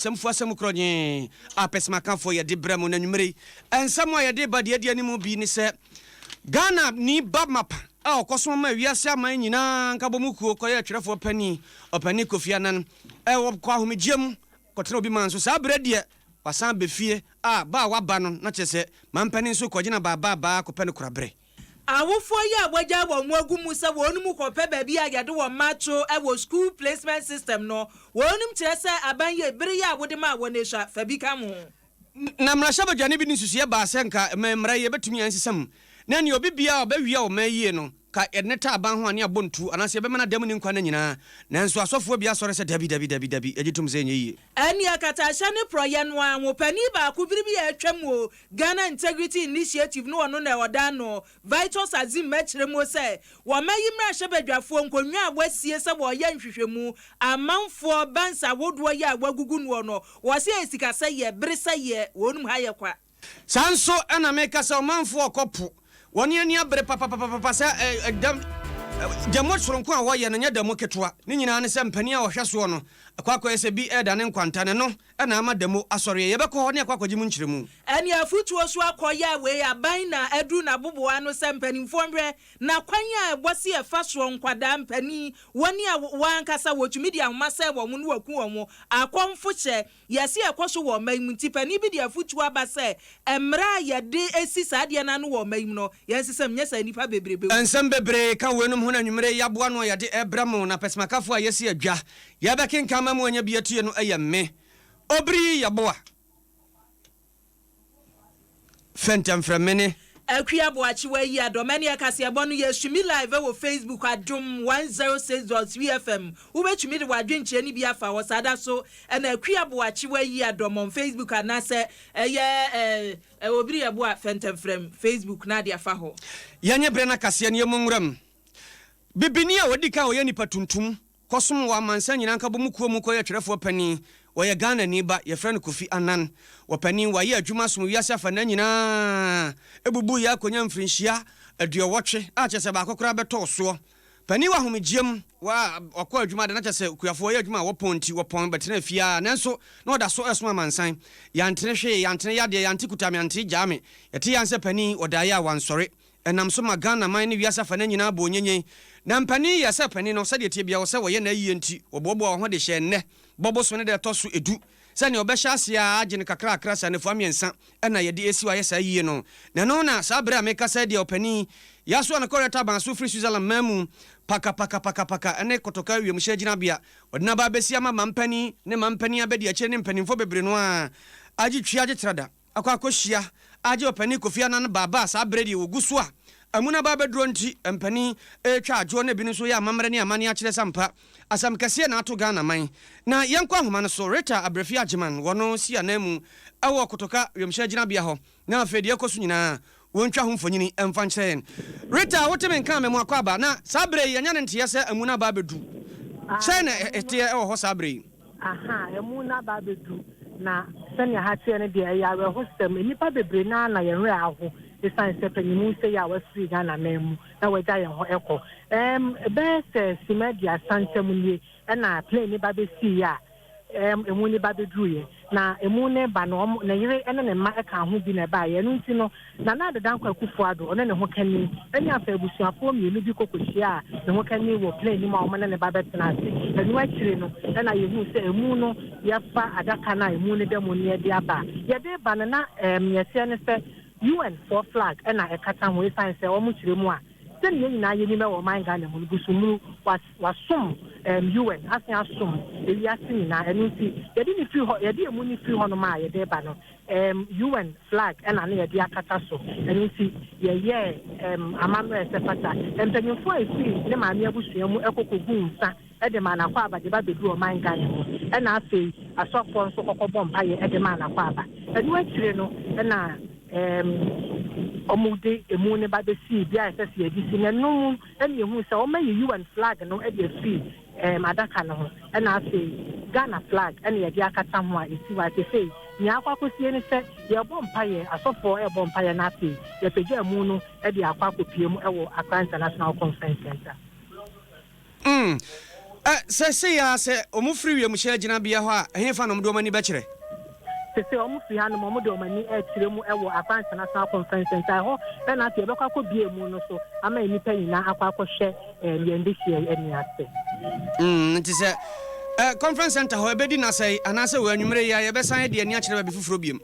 Asɛmfua asɛm korɔgyee a pɛsɛmakafoɔ yɛde brɛ mo no anwumerɛ yi. Nsɛm a yɛde ba deɛ adi anim bi ne sɛ, Ghana ni ba mapa a ɔkɔsom maa wiase aman nyinaa nkabɔmu kuo kɔyɛɛ twerɛfoɔ panin, Ɔpanin Kofi Annan, wɔ kɔ ahomegyeɛ mu kɔtena obi man so. Saa berɛ deɛ wasan aba fie a ba a waba no na kyerɛ sɛ mampanin nso kɔgyina baabaabaa kɔpɛ no koraberɛ. Awofoɔ yi a wɔagyae wɔn agu mu sɛ wɔn kɔpɛ baabi a yɛde wɔn mma to wɔ school placement system no, wɔnom kyerɛ sɛ aban yɛ bere yi a wode maa wɔn esua fa bi ka ho. Na mmarahyɛbadwa no bi de nsusuiɛ baa sɛ nka mmara yi yɛbɛtumi ansesa mu na nea obi biara a ɔbɛwia ɔman yie no ka yɛde no taa aban ho a ne abɔ ntuo anaasɛ yɛbɛma no ada mu ne nkwa nna nyinaa. Nanso asɔfoɔ bi asɔre sɛ dabi dabi dabi dabi yɛgye tom sɛ ɛnyɛ yie. Ɛnneɛ katahyɛ ne porɔeɛ no ara ho panin baako bere bi a atwam o Ghana Integrity Initiative no ɔno na ɔda ano, Vitus Azim kyerɛ mu sɛ wɔma yi mmarahyɛbadwafoɔ nkonnwa a wɔasie sɛ wɔreyɛ nhwehwɛmu amanfoɔ banks ahodoɔ yi a wɔagugu noɔ no, wɔse ɛyɛ sikasɛeɛ, beresɛeɛ, wɔnom ha yɛ kwa. Saa nso na meka sɛ ɔmanfoɔ rekɔ po, wɔn ani abere papapapapa sɛ dam damo soronko a wɔyɛ no nyɛ damo ketewa. Ne nyinaa ne sɛ mpanin a wɔhwɛ soɔ no akɔ akɔyɛ sɛ bi redane nkwanta na ɛno na ama damo asɔreɛ. Yɛbɛkɔ hɔ ne akɔ akɔgye mu nkyerɛmu. Ɛne afutuo so akɔyɛ a wei aban na aduru n'aboboa ano sɛ mpanimfoɔ nhwɛ na kwan a ɛwɔ se ɛfa soɔ nkwadaa, mpanin, wɔn a wɔn ankasa wɔtumi de ahoma sɛe wɔn ne wɔku wɔn, akɔmfo hyɛ Yɛse ɛkɔ so wɔ ɔman yi mu nti panin bi de afotuo aba sɛ mmara a yɛde si saa adeɛ no ano wɔ ɔman yi mu no yɛnsesa mu nyɛ saa nnipa bebree bɛwu. Nsɛm bebree ka weinom ho na anwummere yi yɛaboa ano a yɛde rebrɛ mo na pɛsɛmakafoɔ a yɛasi adwa yɛrebɛkenkan ama mo anya bi atie no yɛ me Obiri Yeboah. Fɛntɛmfrɛmene. Akua Boakye Wayi Adom ɛne ɛkaseɛbɔ no yɛ sumi live wɔ Facebook Adom 106.3 FM wobɛtumi de w'adwenkyerɛ no bi afa hɔ saa da so ɛna Akua Boakye Wayi Adom on Facebook anaasɛ ɛyɛ Obiri Yeboah Fɛntɛmfrɛm Facebook na ade afa hɔ. Yɛnyɛ berɛ no akaseɛ no yɛmmɔ nwura mu. Bibini a ɔdi kan a ɔyɛ nipa tuntum kɔsom wɔ Amansan Nyinaa Nkabom Kuo mu kɔyɛɛ twerɛfoɔ panin. Ɔyɛ Ghanani ba, yɛfrɛ no Kofi Annan. Wɔ panin, wayɛ adwuma asom wiase afanaa nyinaa, bubuiɛ akɔnya mfirinhyia aduɔwɔtwe a kyerɛ sɛ baako koraa bɛtɔɔ soɔ. Panin wɔ ahomegyeɛ mu, wa, wakɔ adwuma de na kyerɛ sɛ okuafoɔ ɔyɛ adwuma a wɔpɔn nti wɔpɔn bɛtenaa fie ara nanso na ɔda so resom amansan. Yɛantene hwee, yɛantene yadeɛ, yɛante kuta me, ante gyaa me. Yɛte yɛn sɛ panin, ɔdaeɛ a wansɔre. Ɛnam so ma Ghana man ne wiase afanan nyinaa bɔɔ nyenyen. Na mpanin yɛɛ sɛ panin no, sɛdeɛ ɛteɛ biara wɔ sɛ wɔyɛ n'ayie nti, wɔboaboaa wɔn ho de hyɛɛ nnɛ bɔ bosome no da ɛtɔ so edu sɛ nea ɔbɛhyɛ aseɛ ara agye no kakrakra sɛ anafua mmiɛnsa na yɛde resi hɔ ayɛ saa ayie no. Na ɛno na saa berɛ a merekasa yi deɛ ɔpanin yi asoa no kɔ Rɛta aban so firi Switzerland man mu pakapakapakapaka ne Kotoka wiemhyɛn gyinabea. Wɔde no aba abɛsi ama mampanin ne mampanin abadiakyire ne mpanimfoɔ bebree no ara agye twi agye trada. akɔ akɔhyia agye ɔpanin Kofi Annan ba aba a saa berɛ deɛ wɔgu so a amu no aba abɛdurɔ nti mpanin retwa adwoɔ na ebinom nso reyɛ amammerɛ ne amanneɛ akyerɛ sɛ ampa asɛm kɛseɛ na ato Ghana man. Na yɛnkɔ ahoma no so, Rita Abrɛfi Agyeman wɔ no si ananmu wɔ Kotoka wiemhyɛn gyinabea hɔ na afei deɛ ɛrekɔ so nyinaa wɔntwa ho mfonini mfa nkyerɛ yɛn. Rita, wote me nka a memo akwaaba na saa berɛ yi yɛanya ne nteɛ sɛ amu no aba abɛdu. Sɛn na ɛteɛ wɔ hɔ saa berɛ yi? Aha, ɛmu no aba abɛdu, na sɛnea ha teɛ no deɛ, ɛyɛ awerɛhosɛm. Nnipa bebree no ara na yɛn werɛ aho ɛsiane sɛ panyinmu sei a wafiri Ghana man mu na wagya yɛn hɔ kɔ. Ɛɛm, bɛyɛ sɛ simma aduasa ntam nie ɛna plane no ba bɛsiiɛ a ɛɛm, ɛmu no ba bɛduruiɛ. Na ɛmu no ba no, wɔn, ne yere ne ne mma ka ho bi na ɛbaeɛ. Ɛno nti no, Nana Addo Dankwa Akufo-Addo, ɔne ne hokani, ne afei abusuafoɔ mmienu bi kɔ kɔhyiaa ne hokani wɔ plane no mu a wɔne ne ba bɛtenaa ase. Ɛno akyire no na yɛhuu sɛ emu no yɛfa adaka no a emu no da mu no yɛde aba. Yɛde reba no na nea ɛteɛ ne sɛ UN foɔ flag na ɛkata ho ɛsiane sɛ wɔn kyerɛ mu a sɛdeɛ yɛn nyinaa yɛnim wɔ ɔman Ghana mu no Busumuru wasom UN asan asom ewiase nyinaa ɛno nti yɛde no firi hɔ yɛde emu no firi hɔnom a yɛde reba no Erm UN flag na na yɛde akata so, ɛno nti yɛyɛɛ erm amammerɛ a ɛsɛ fata. Mpanyimfoɔ a ɛfiri ne maame abusua mu kɔ kɔguu nsa de maa n'akwaaba de ba bɛduruu ɔman Ghana mu, ɛna afei asɔfoɔ nso kɔkɔbɔɔ mpaeɛ de maa n'akwaaba. Ɛno akyire no na erm wɔde emu no ba bɛsii bea a ɛsɛ sɛ yɛde si, na ɛno mu na yɛhuu sɛ wɔayi UN flag no de afiri Erm adaka no ho ɛna afei Ghana flag ɛna yɛde akata ho a ɛsi hɔ a sesei nea akɔ akɔsie ne sɛ yɛrebɔ mpaeɛ, asɔfoɔ ɛrebɔ mpaeɛ na afei yɛpagya amu no de akɔ akɔpue mu ɛwɔ Accra International Conference Centre. Mm. Ɛ, sɛ sei ara sɛ wɔfiri wiemhyɛn gyinabea hɔ a, ɛhefa na wɔde wɔn ani bɛkyerɛ? Sese wɔn firi hanom, wɔde wɔn ani rekyerɛ mu wɔ Accra International Conference Center. Ɛhɔ na afei yɛbɛkɔ akɔbue mu no so ama nnipa nyinaa akɔ akɔhwɛ yɛn dehyeɛ yi ani ase. Mm, nti sɛ eh, conference center hɔ ɛbɛdi nna sɛe, anaasɛ wɔ anwummere yi a yɛbɛsan de ani akyerɛ baabi foforɔ biom?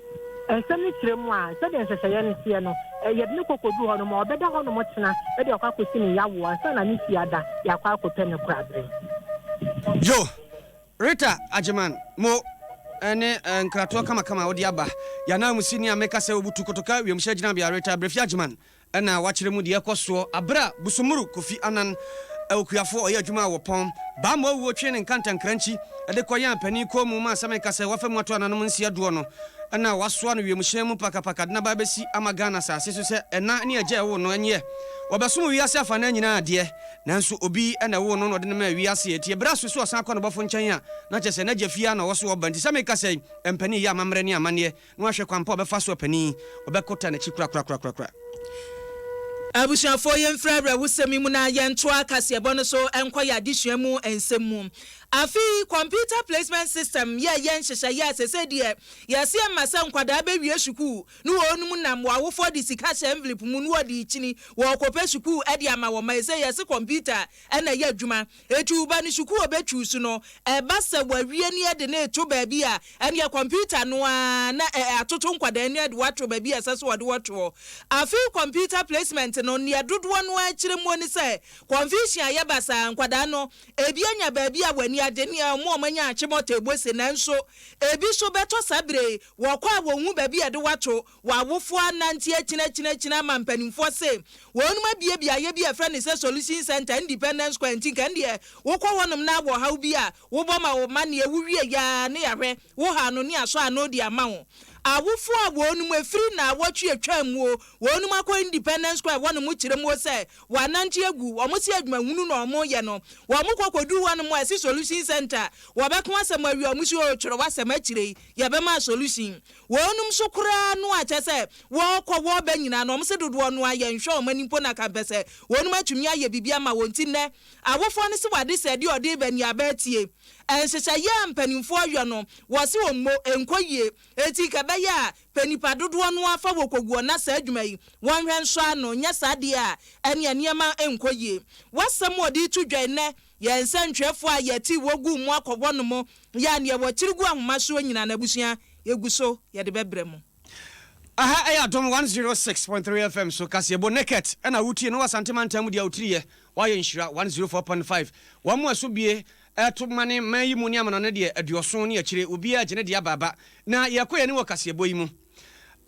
Nsɛm no kyerɛ mu a, sɛdeɛ nhyehyɛeɛ no teɛ no, yɛde no kɔ kɔduru hɔ nom a, ɔbɛda hɔ nom kyena de akɔ akɔsi ne yawoɔ ansa na ne fie ada de akɔ akɔpɛ ne korabere. Yo, Rita Agyeman, mo ne nkratoɔ kamakama a wode aba. Yɛn ananmusini a meka sɛ ɔbutu kotoka wiemhyɛn gyinabea, Rita Brefie Agyeman, na wakyerɛ mu deɛ ɛkɔ soɔ aberɛ a Busumuru Kofi Annan, okuafoɔ ɔyɛ adwuma wɔ Pɔn, Bammɔ awuo twee ne nkantankrankyi de kɔ yɛn panin kɔn mu ma asɛm reka sɛ wafa mu ato ananom nsia doɔ no na wasoa no wiemhyɛn mu pakapaka de no aba abɛsi ama Ghana asase so sɛ ɛna ne agya a ɛwoo no ɛnyeɛ wɔbɛsom wiase afanaa nyinaa adeɛ nanso obi na ɛwoo no na ɔde no maa wiase enti ɛberɛ aso sɛ ɔsan kɔ ne bɔfo nkyɛn a na kyerɛ sɛ n'agya fie ara na ɔwɔ so ɔba nti sɛ meka sɛ mpanin yɛ amammerɛ ne amanneɛ na wahwɛ kwan pa a ɔbɛfa so apanin, ɔbɛkota n'akyi korakorakorakora. Abusuafoɔ yɛmfiri awerɛhosɛm yi mu na yɛntoa kaseɛbɔ no so nkɔ yɛn adesua mu nsɛm mu. Afe yi Computer Placement System yɛ yɛ nhyehyɛeɛ a sesei deɛ yɛse ɛmma sɛ nkwadaa bɛwie sukuu ne wɔnom nam wɔn awofoɔ de sika hyɛ envelope mu ne wɔde rekyini wɔrekɔpɛ sukuu de ama wɔn mma. Sesei yɛse computer na ɛyɛ adwuma Enti wo ba no sukuu a ɔbɛchuusu no, ɛba sɛ wawie ne yɛde no reto baabi a, ɛnneɛ kɔmputa no ara na atoto nkwadaa ani de wo ato baabi a ɛsɛ sɛ wɔde wo toɔ. Afei kɔmputa placement no, neɛ dodoɔ no ara kyerɛ muo ne sɛ, confusion ayɛ basaa, nkwadaa no, ebi anya baabi a wɔn ani agye, neɛ wɔn a wɔanya akyemɔtɔ ɛbose, nanso ebi nso bɛtɔ saa berɛ yi, wɔkɔ a wɔnhu baabi a yɛde wo ato, W'awofoɔ anante akyinakyinakyina ama mpanimfoɔ se wɔnom abue beaeɛ bi a yɛfrɛ no sɛ Solution Centre, Independence Square nti nka ɛndeɛ wokɔ hɔnom na wɔ haw bi a wobɔ ma wo ma neɛ wo wie yɛ ara ne yɛahwɛ wo haw no ne asɔ ano de ama wo. Awofoɔ a wɔnom ɛfiri naawɔtwe atwam muo wɔnom akɔ Independence Square hɔnom kyerɛ muo sɛ wɔanante agu wɔn se adwuma hunu na wɔn yɛ no wɔn kɔ kɔduru hɔnom a ɛse Solution Centre wɔbɛko asɛm awie wɔn se oo twerɛ w'asɛm akyire yi yɛbɛma solution. Wɔnom nso koraa no a kyerɛ sɛ wɔɔkɔ wɔɔba nyinaa no wɔn se dodoɔ no ara yɛnhwɛ wɔn ani mpo na ka mpɛ sɛ wɔnom atumi ayɛ biribi ama wɔn nti nnɛ awofoɔ no se wade sɛ deɛ ɔde reba ni aba atie nhyehyɛeɛ a mpanimfoɔ yɔ no wɔse ɔmmɔ ɛnkɔ yie enti nka ɛbɛyɛ a pɛ nipa dodoɔ no ara fa wɔ kɔguɔ na saa adwuma yi wɔnhwɛ nsɔ ano nyɛ saa deɛ a ɛneɛ nneɛma nkɔ yie. W'asɛm a ɔde reto dwa yi nnɛ yɛn nsɛntwerɛfoɔ a yɛte wɔ guu mu akɔ hɔnom yɛ a neɛ wɔkyere gu ahoma soɔ nyinaa no abusua Yɛgu so, yɛde bɛbrɛ mo. Aha ɛyɛ Adom 106.3 FM so kaseɛbɔ Naked ɛna wotie no wɔ Asante mantam mu deɛ wotiri yɛ woayɛ nhyira 104.5 wɔn mo ɛso bie ɛto mane man yi mu ne amanɔne deɛ aduɔson ne akyire obiara gye ne deɛ aba aba na yɛkɔ yɛn anim wɔ kaseɛbɔ yi mu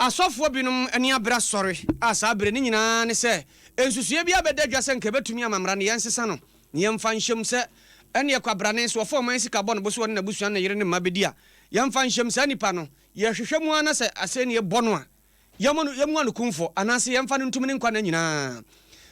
Asɔfoɔ binom ani abere asɔre a saa bere ne nyinaa ne sɛ nsusuiɛ bi abɛda dwa sɛ nka ɛbɛtumi ama mmara no yɛnsesa no na yɛmfa nhyɛm sɛ ɛneɛ kwabrane sɛ wɔfa ɔman sika bɔ no bo sɛ ɔne n'abusua ne ne yere ne mma bɛdi a Yɛmfa nhyɛm, saa nipa no, yɛhwehwɛ mu ara na sɛ asɛnnie bɔ no a, yɛmmɔ no, yɛmmua no kumfɔ, anaase yɛmfa no ntom ne nkwa nna nyinaa.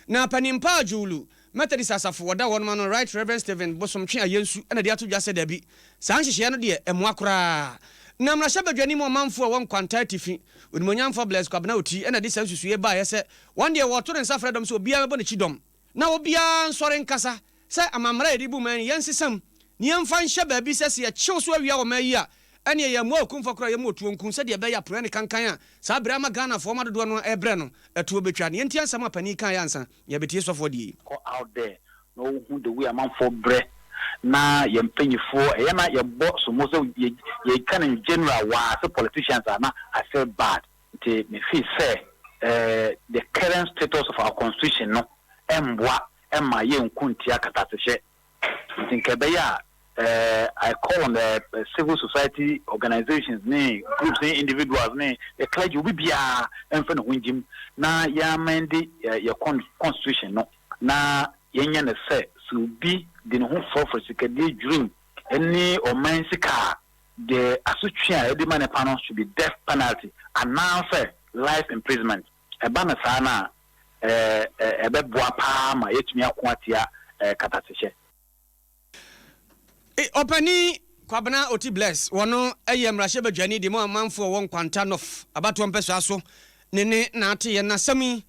Na panin pa a Julu Methodist asafo wɔda wɔnom ano, Right Reverend Stephen Bosomtwe Ayensu na de ato dwa sɛ dabi, saa nhyehyɛeɛ no deɛ, ɛmmoa koraa. Na mmarahyɛbadwani mu ɔmanfoɔ a ɛwɔ Nkwanta Atifi, Onimuonyamfoɔ Bless Kwabena Oti na de saa nsusuiɛ baeɛ sɛ wɔn deɛ wɔreto ne nsa frɛ dɔm sɛ obiara mmɛbɔ n'akyi dɔm na obiara nsɔre nkasa sɛ amammerɛ a yɛde bu man yi, yɛnsesa mu, na yɛmfa nhyɛ baabi sɛ sɛ yɛkyew so awia wɔ man yi a, ɛneɛ yɛmmoa okumfoɔ koraa, yɛmma otuo nku, sɛdeɛ ɛbɛyɛ a porɔeɛ ne kankan a saa berɛ ama Ghanafoɔ ma dodoɔ no ara rebrɛ no, ɛtoɔ bɛtwa. Na yɛntie asɛm a panin yi kaeɛ ansa na yɛabɛtie sɔfoɔ deɛ yi. Kɔ out there na wohu the way amanfoɔ brɛ na yɛn mpanyinfoɔ ɛyɛ na yɛbɔ somo sɛ yɛ yɛka no in general waa sɛ politicians a na I feel bad nti me feel sɛ eh the current status of our constitution no ɛmboa ɛmma yɛnko ntia katasehyɛ. Nti nka ɛbɛyɛ a eh, I call on the civil society organisations ne groups ne individuals ne the clergy, obi biara mfa ne ho ngyim na yɛn amende yɛ constitution no na yɛnyɛ no sɛ sɛ obi de ne ho frɔfrɔ sikadie dwirim ne ɔman sika a, the asotwe a yɛde ma nipa no should be death penalty anaasɛ life imprisonment. Ɛba no saa no a, ɛbɛboa paa ma yɛatumi ako atia katasehyɛ. Ɔpanin Kwabena Oti Bless, wɔno yɛ mmarahyɛbadwani de ma amanfoɔ a wɔwɔ Nkwanta North abatoɔ mpɛsoa so ne ne na ate yɛn asɛm yi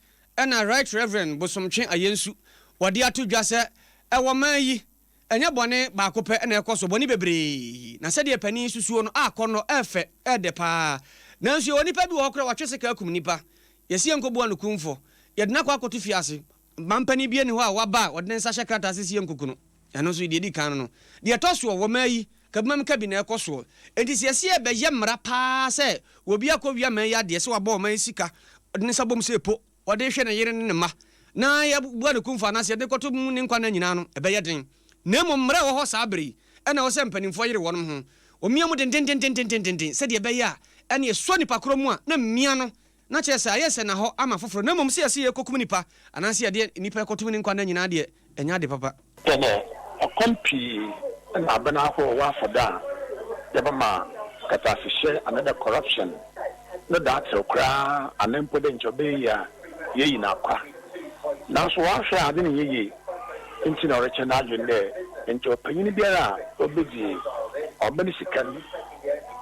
na Right Reverend Bosomtwe Ayensu wɔde ato dwa sɛ ɛwɔ man yi. Ɛnyɛ bɔne baako pɛ na ɛkɔ so, bɔne bebree. Na sɛdeɛ panin susuo no, akɔnnɔ, ɛfɛ, ɛdɛ paa. Nanso yɛwɔ nnipa bi wɔ hɔ koraa a wɔatwe sekan akum nnipa. Yɛse yɛnkɔbua no kumfɔ. Yɛde no akɔ akɔto fiase. Mampanin biara nni hɔ a waba a ɔde ne nsa hyɛ krataa ase sɛ yɛnkuku no. Ɛno nso, deɛ ɛdi kan no no. Deɛ ɛtɔ soɔ, wɔ mmaa yi, kabimam kabi na ɛkɔ soɔ. Enti sɛ yɛse yɛrebɛyɛ mmara paa sɛ obi akɔwia mmaa yi adeɛ, sɛ wabɔ ɔman yi sika, ɔde ne nsa bom sɛ po, ɔde rehwɛ ne yere ne ne mma, na yɛbua no kumfɔ anaasɛ yɛde no kɔto mu ne nkwa nna nyinaa no, ɛbɛyɛ den. Na mmom mmara a ɛwɔ hɔ saa bere yi na ɛwɔ sɛ mpanimfoɔ yere wɔn ho. Wɔmia mu dendendendendenden sɛdeɛ ɛbɛyɛ a ɛne ɛsɔ nipa korɔ mu a na mmia no, na kyerɛ sɛ ayɛ sɛnnahɔ ama afoforɔ. Na mmom sɛ yɛse yɛrekɔkum nipa anaasɛ yɛde nipa rekɔto mu ne nkwa nna nyinaa deɛ, ɛnyɛ ade papa. Yɛwɔ akwan pii na aban ahorow wɔafa do a yɛbɛma kɛtɛasehyɛ anaadɛ corruption no do atsew koraa anaa mpo dɛ nkyɛ ɔbɛyɛ yie a yeeyi no akwa. Naaso ɔahwɛ a adze no nnyɛ yie ntsi na ɔrekyɛ n'adwen dɛ nkyɛ ɔpanyin biara a obedzi ɔman sika no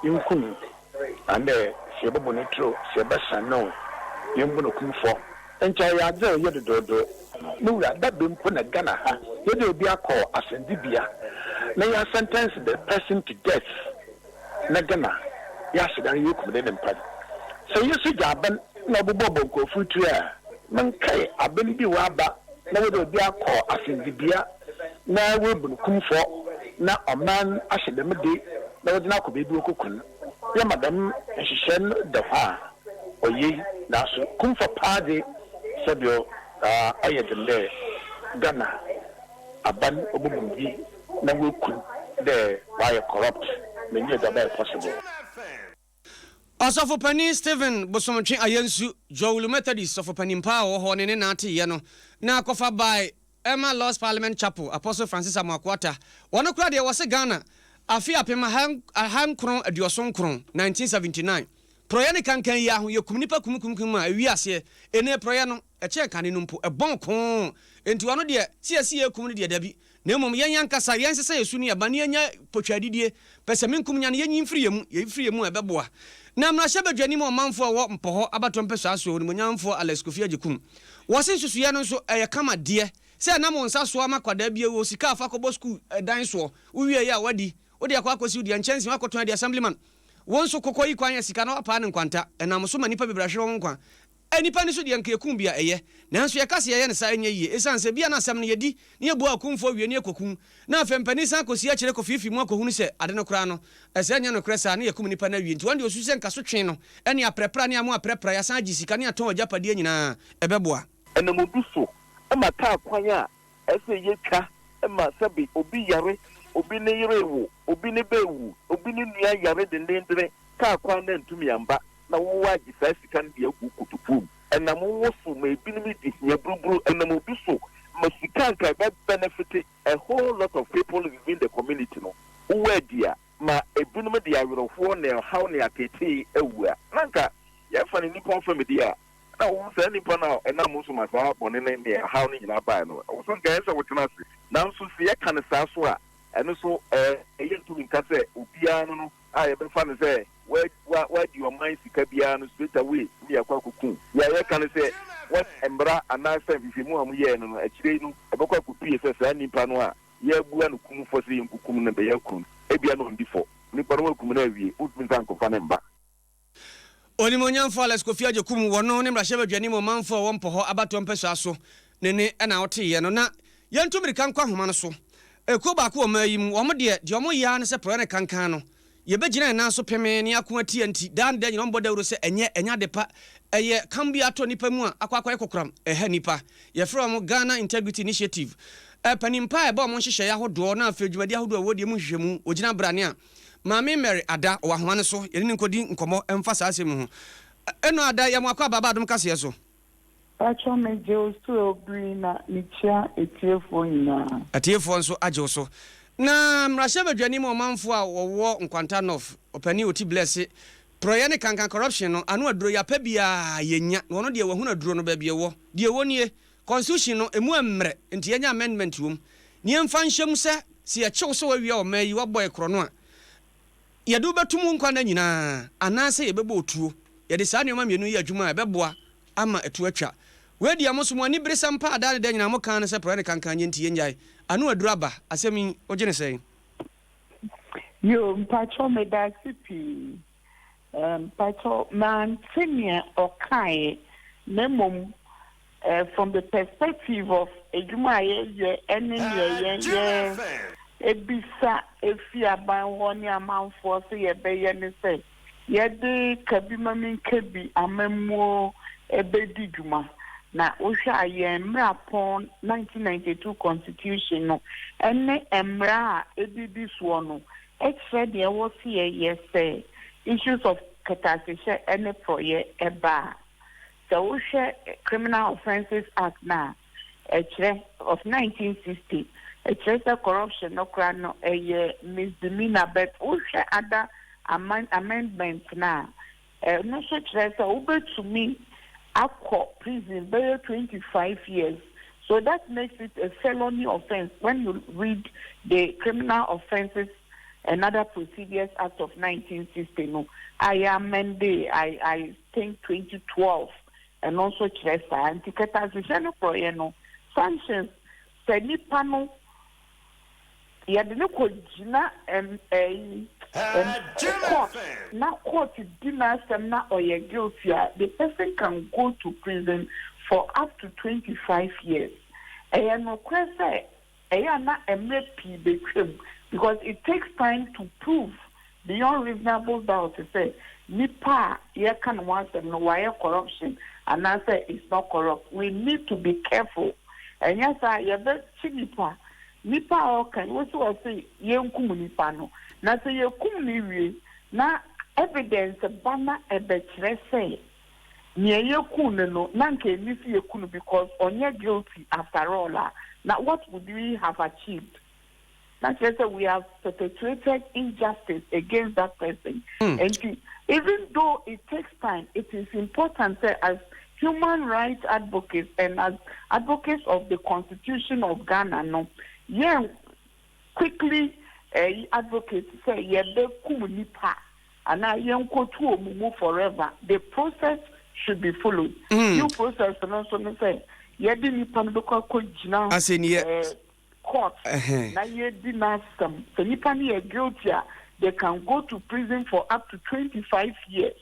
yenku no Anaadɛ sɛ yɛbɔbɔ no turo, sɛ yɛbɛsan no o, yembu no kumfɔ. Nkyɛ ɔyɛ adze a ɔyɛ dodoodo. Mo wura, dabi mpo na Ghana ha, yɛdze obi akɔ asɛndzibea na yɛasɛntɛnse the person to death na Ghana yɛahyɛ da no yekum ne nyimpa no. Sɛ yɛ sogya aban na ɔbobɔbɔ nkorɔfo tur a, menkae aban bi wɔaba na wɔdze obi akɔ asɛndzibea na woebu no kumfɔ na ɔman ahyɛ dɛm de na wɔdze no akɔ beebi wokoku no. Yɛma dɛm nhyehyɛɛ no da hɔ a, oye, naaso kumfɔ paa dze, sɛbew ɔyɛ dzen dɛ Ghana aban obobu obi na woeku no dɛ ɔayɛ corrupt, mennyɛ dɛ ɔbɛyɛ possible. Ɔsɔfopanin Stephen Bosomtwe Ayensu, Jowlu Methodist sɔfopanin pa a ɔwɔ hɔ ne ne naateeɛ no na akɔfa bae ɛma Lord's Parliament Chapel, Apostle Francis Amoako Atta. Wɔno koraa deɛ wɔse Ghana afe 1979, 1979, porɔeɛ ne kankan yi ara ho, yɛkum nnipa kumkumkum a ɛwi aseɛ, ene porɔeɛ no ɛkyɛn kane no mpo, ɛbɔn koo, enti wɔno deɛ sɛ yɛse yɛrekum no deɛ dabi, Na mmom yɛn ankasa yɛnsesa yɛn su ne yɛn ban na yɛnnya potwaadidie, pɛsɛmenkominya no yɛnyi mfiri yɛn mu, yɛyi firi yɛn mu a ɛbɛboa. Na mmarahyɛbadwani ma ɔmanfoɔ a ɛwɔ Mpɔhɔ abatoɔ mpɛsoa soɔ, Onimuonyamfoɔ Alex Kofi Agyekum, wɔse nsusuiɛ no nso ɛyɛ kama deɛ, sɛ ɛnam wo nsa soɔ ama akwadaa bi awu, sika a fa kɔbɔ sukuu dan soɔ, wowieeɛ a woadi, wode akɔ akɔsi wo deɛ nkyɛnsee, woakɔtɔn adi Assemblyman, wo nso kɔkɔ yi kwan yɛ sika na woapaa no nkwanta, ɛnam so ma nnipa bebree ahwere wɔn nkwa. Nnipa ani so deɛ anka yɛkum bi a, ɛyɛ. Nanso yɛka sɛ yɛyɛ no saa a, ɛnyɛ yie. Esiane sɛ ebia na asɛm no yɛdi na yɛbua akumfoɔ wie na yɛkɔkum, na afei mpanin san kɔsi akyire kɔfiifii mu akɔhunu sɛ ade no koraa no, ɛsɛ ɛnyɛ nokorɛ saa na yɛkum nnipa no awie. Nti wɔn deɛ wɔsusu sɛ nka sotwe no ne aprɛprɛ ne amoa aprɛprɛ, yɛasan agye sika ne yɛatɔn agyapadeɛ nyinaa, ɛbɛboa. Ɛnam obi so ma kaa kwan a ɛsɛ yɛtwa ma sɛbe obi yare, obi ne yere rewo, obi ne ba rewu, obi ne nua yare dendendene, kaa kwan no antumi amba na wo agye saa sika no de agu wo kotokuo mu. Ɛnam wo so ma ebinom di hia buruburu, ɛnam obi so ma sika a nka ɛbɛ benefit a whole lot of people within the community no, wo adi a ma ebinom de awerɛhoɔ ne ɔhaw ne ateetee awu a, na nka yɛfa no nnipa ɔfam deɛ a, na wo saa nipa no a ɛnam wo so ma saa bɔne no ne ɔhaw no nyinaa baeɛ no, wo so nka ɛyɛ sɛ wotena ase. Nanso sɛ yɛka no saa so a, ɛno so ɛɛ, yɛntumi nka sɛ obiara no no a yɛbɛfa no sɛ wadi ɔman sika biara no straight away ne yɛakɔ akɔku. Deɛ yɛka ne sɛ what mmara anaasɛ nhwehwɛmu a wɔyɛɛ no no akyire yi no ɛbɛkɔ akɔpue sɛ saa nipa no a yɛabua no kum fɔ sɛ yɛnkɔkum no no bɛyɛ aku no. Ebia na ɔndi fɔ. Nipa no wɔakum no awie, wontumi nsan nkɔfa no mma. Onimuonyamfo Alex Kofi Agyekum, wɔno ne mmarahyɛbadwani ma ɔmanfo a wɔwɔ Mpɔhɔ abatoɔ mpɛsoa so ne ne na ɔteeɛ no. Na yɛntu mmirika nkɔ ahoma no so. Ekuo baako wɔ mmaa yi mu, wɔn deɛ, deɛ wɔyɛ ara ne sɛ porɔeɛ ne kankan no, yɛbɛgyina yɛn nan so pemee na yɛako atia nti, daa ne daa nyinaa wɔbɔ dawuro sɛ ɛnyɛ, ɛnyɛ ade pa. Ɛyɛ kam bi a atɔ nnipa mu a akɔ akɔyɛ kokoram, ɛha nnipa. Yɛfrɛ wɔn Ghana Integrity Initiative. Panin pa a ɛbɔ wɔn nhyehyɛeɛ ahodoɔ na afei dwumadie ahodoɔ a ɛwɔ deɛ mu nhwehwɛmu, wɔgyina brane a Maame Mary Ada, ɔwɔ ahoma no so, yɛne no nkɔdi nkɔmmɔ mfa saa asɛm yi ho. Eno Ada, yɛ mo akwaaba aba Adom Kaseɛ so. Pakyɛ me gye wo so obiri na me kyia atiefoɔ nyinaa. Atiefoɔ nso agye wo so. Na mmarahyɛbadwani ma ɔmanfoɔ a wɔwɔ Nkwanta North, Ɔpanin Oti Bless se, porɔeɛ ne kankan corruption no ano aduro yɛapɛ biara yɛnnya, na ɔno deɛ wahunu aduro no baabi ɛwɔ. Deɛ ɛwɔ nie, Constitution no ɛmu ɛmmerɛ nti yɛnyɛ amendment wɔ mu na yɛmfa nhyɛ mu sɛ, sɛ yɛkye wo sɛ woawia ɔman yi, woabɔ ɛkorɔno a, yɛde wo bɛtom wo nkwa nna nyinaa anaasɛ yɛbɛbɔ wo tuo. Yɛde saa nneɛma mmienu yi yɛ adwuma a, ɛbɛboa ama ɛto atwa. Wei deɛ mo nso mo aniberesɛm paa daa ne da nyinaa mo ka ne sɛ porɔeɛ ne kankan nyɛ nti yɛnnyae. Ano aduru aba. Asɛm yi, wogye no sɛn? Yoo mpakyɛw medase pii. Mpakyɛw mante nea ɔkaeɛ na mmom from the perspective of adwuma a yɛyɛ ɛne nea yɛn yɛ bisa efi aban hɔ ne amanfoɔ sɛ yɛbɛyɛ ne sɛ yɛde kabi ma menka bi amammuo ɛbɛdi dwuma. Na wohwɛ a, yɛn mmarapɔn 1992 Constitution no ne mmara a ɛdidi soɔ no kyerɛ deɛ ɛwɔ sɛ yɛyɛ sɛ issues of kɛtɛasehyɛ ne porɔeɛ ba a. Sɛ wohwɛ Criminal Offences Act no a, ɛkyerɛ, of 1960, ɛkyerɛ sɛ corruption no koraa no ɛyɛ misdemeanor, but wohwɛ other amendment no a, Ɛno nso kyerɛ sɛ wobɛtumi akɔ prison bɛyɛ 25 years. So that makes it a felony offence when you read the Criminal Offences and Other Procedures Act of 1960 no a yɛ amende I I think 2012, ɛno nso kyerɛ saa. Nti kɛtɛasehyɛ no korɔeɛ no, sanctions, sɛ nipa no yɛde no kɔgyina ɛm ɛyi ɛm court na court di n'asɛm na ɔyɛ guilty a, the person can go to prison for up to 25 years. Ɛyɛ nokorɛ sɛ ɛyɛ a na mmerɛ pii bɛtwam because it takes time to prove beyond reasonable doubt sɛ nipa a yɛka ne ho asɛm no wayɛ corruption anaasɛ is not corrupt. We need to be careful, ɛnyɛ saa yɛbɛkyi nipa. Nipa a ɔka yi wosi wɔ yɛnkum nipa no, na sɛ yɛkum no wie na evidence ba na ɛbɛkyerɛ sɛ nea yɛkum no na nka eni si yɛkum no because ɔnyɛ guilty after all a, na what would we have achieved? Na kyerɛ sɛ we have perpetrated injustice against that person. Nti even though it takes time, it is important sɛ as human rights advocates and as advocates of the Constitution of Ghana no, yɛn quickly advocate sɛ yɛbɛkum nipa anaa yɛnkɔtu wɔn mu forever. The process should be followed. Due process no nso no sɛ yɛde nipa no bɛkɔ akɔgyina asɛnniɛ court na yɛdi n'asɛm. Sɛ nipa no yɛ guilty a, they can go to prison for up to 25 years.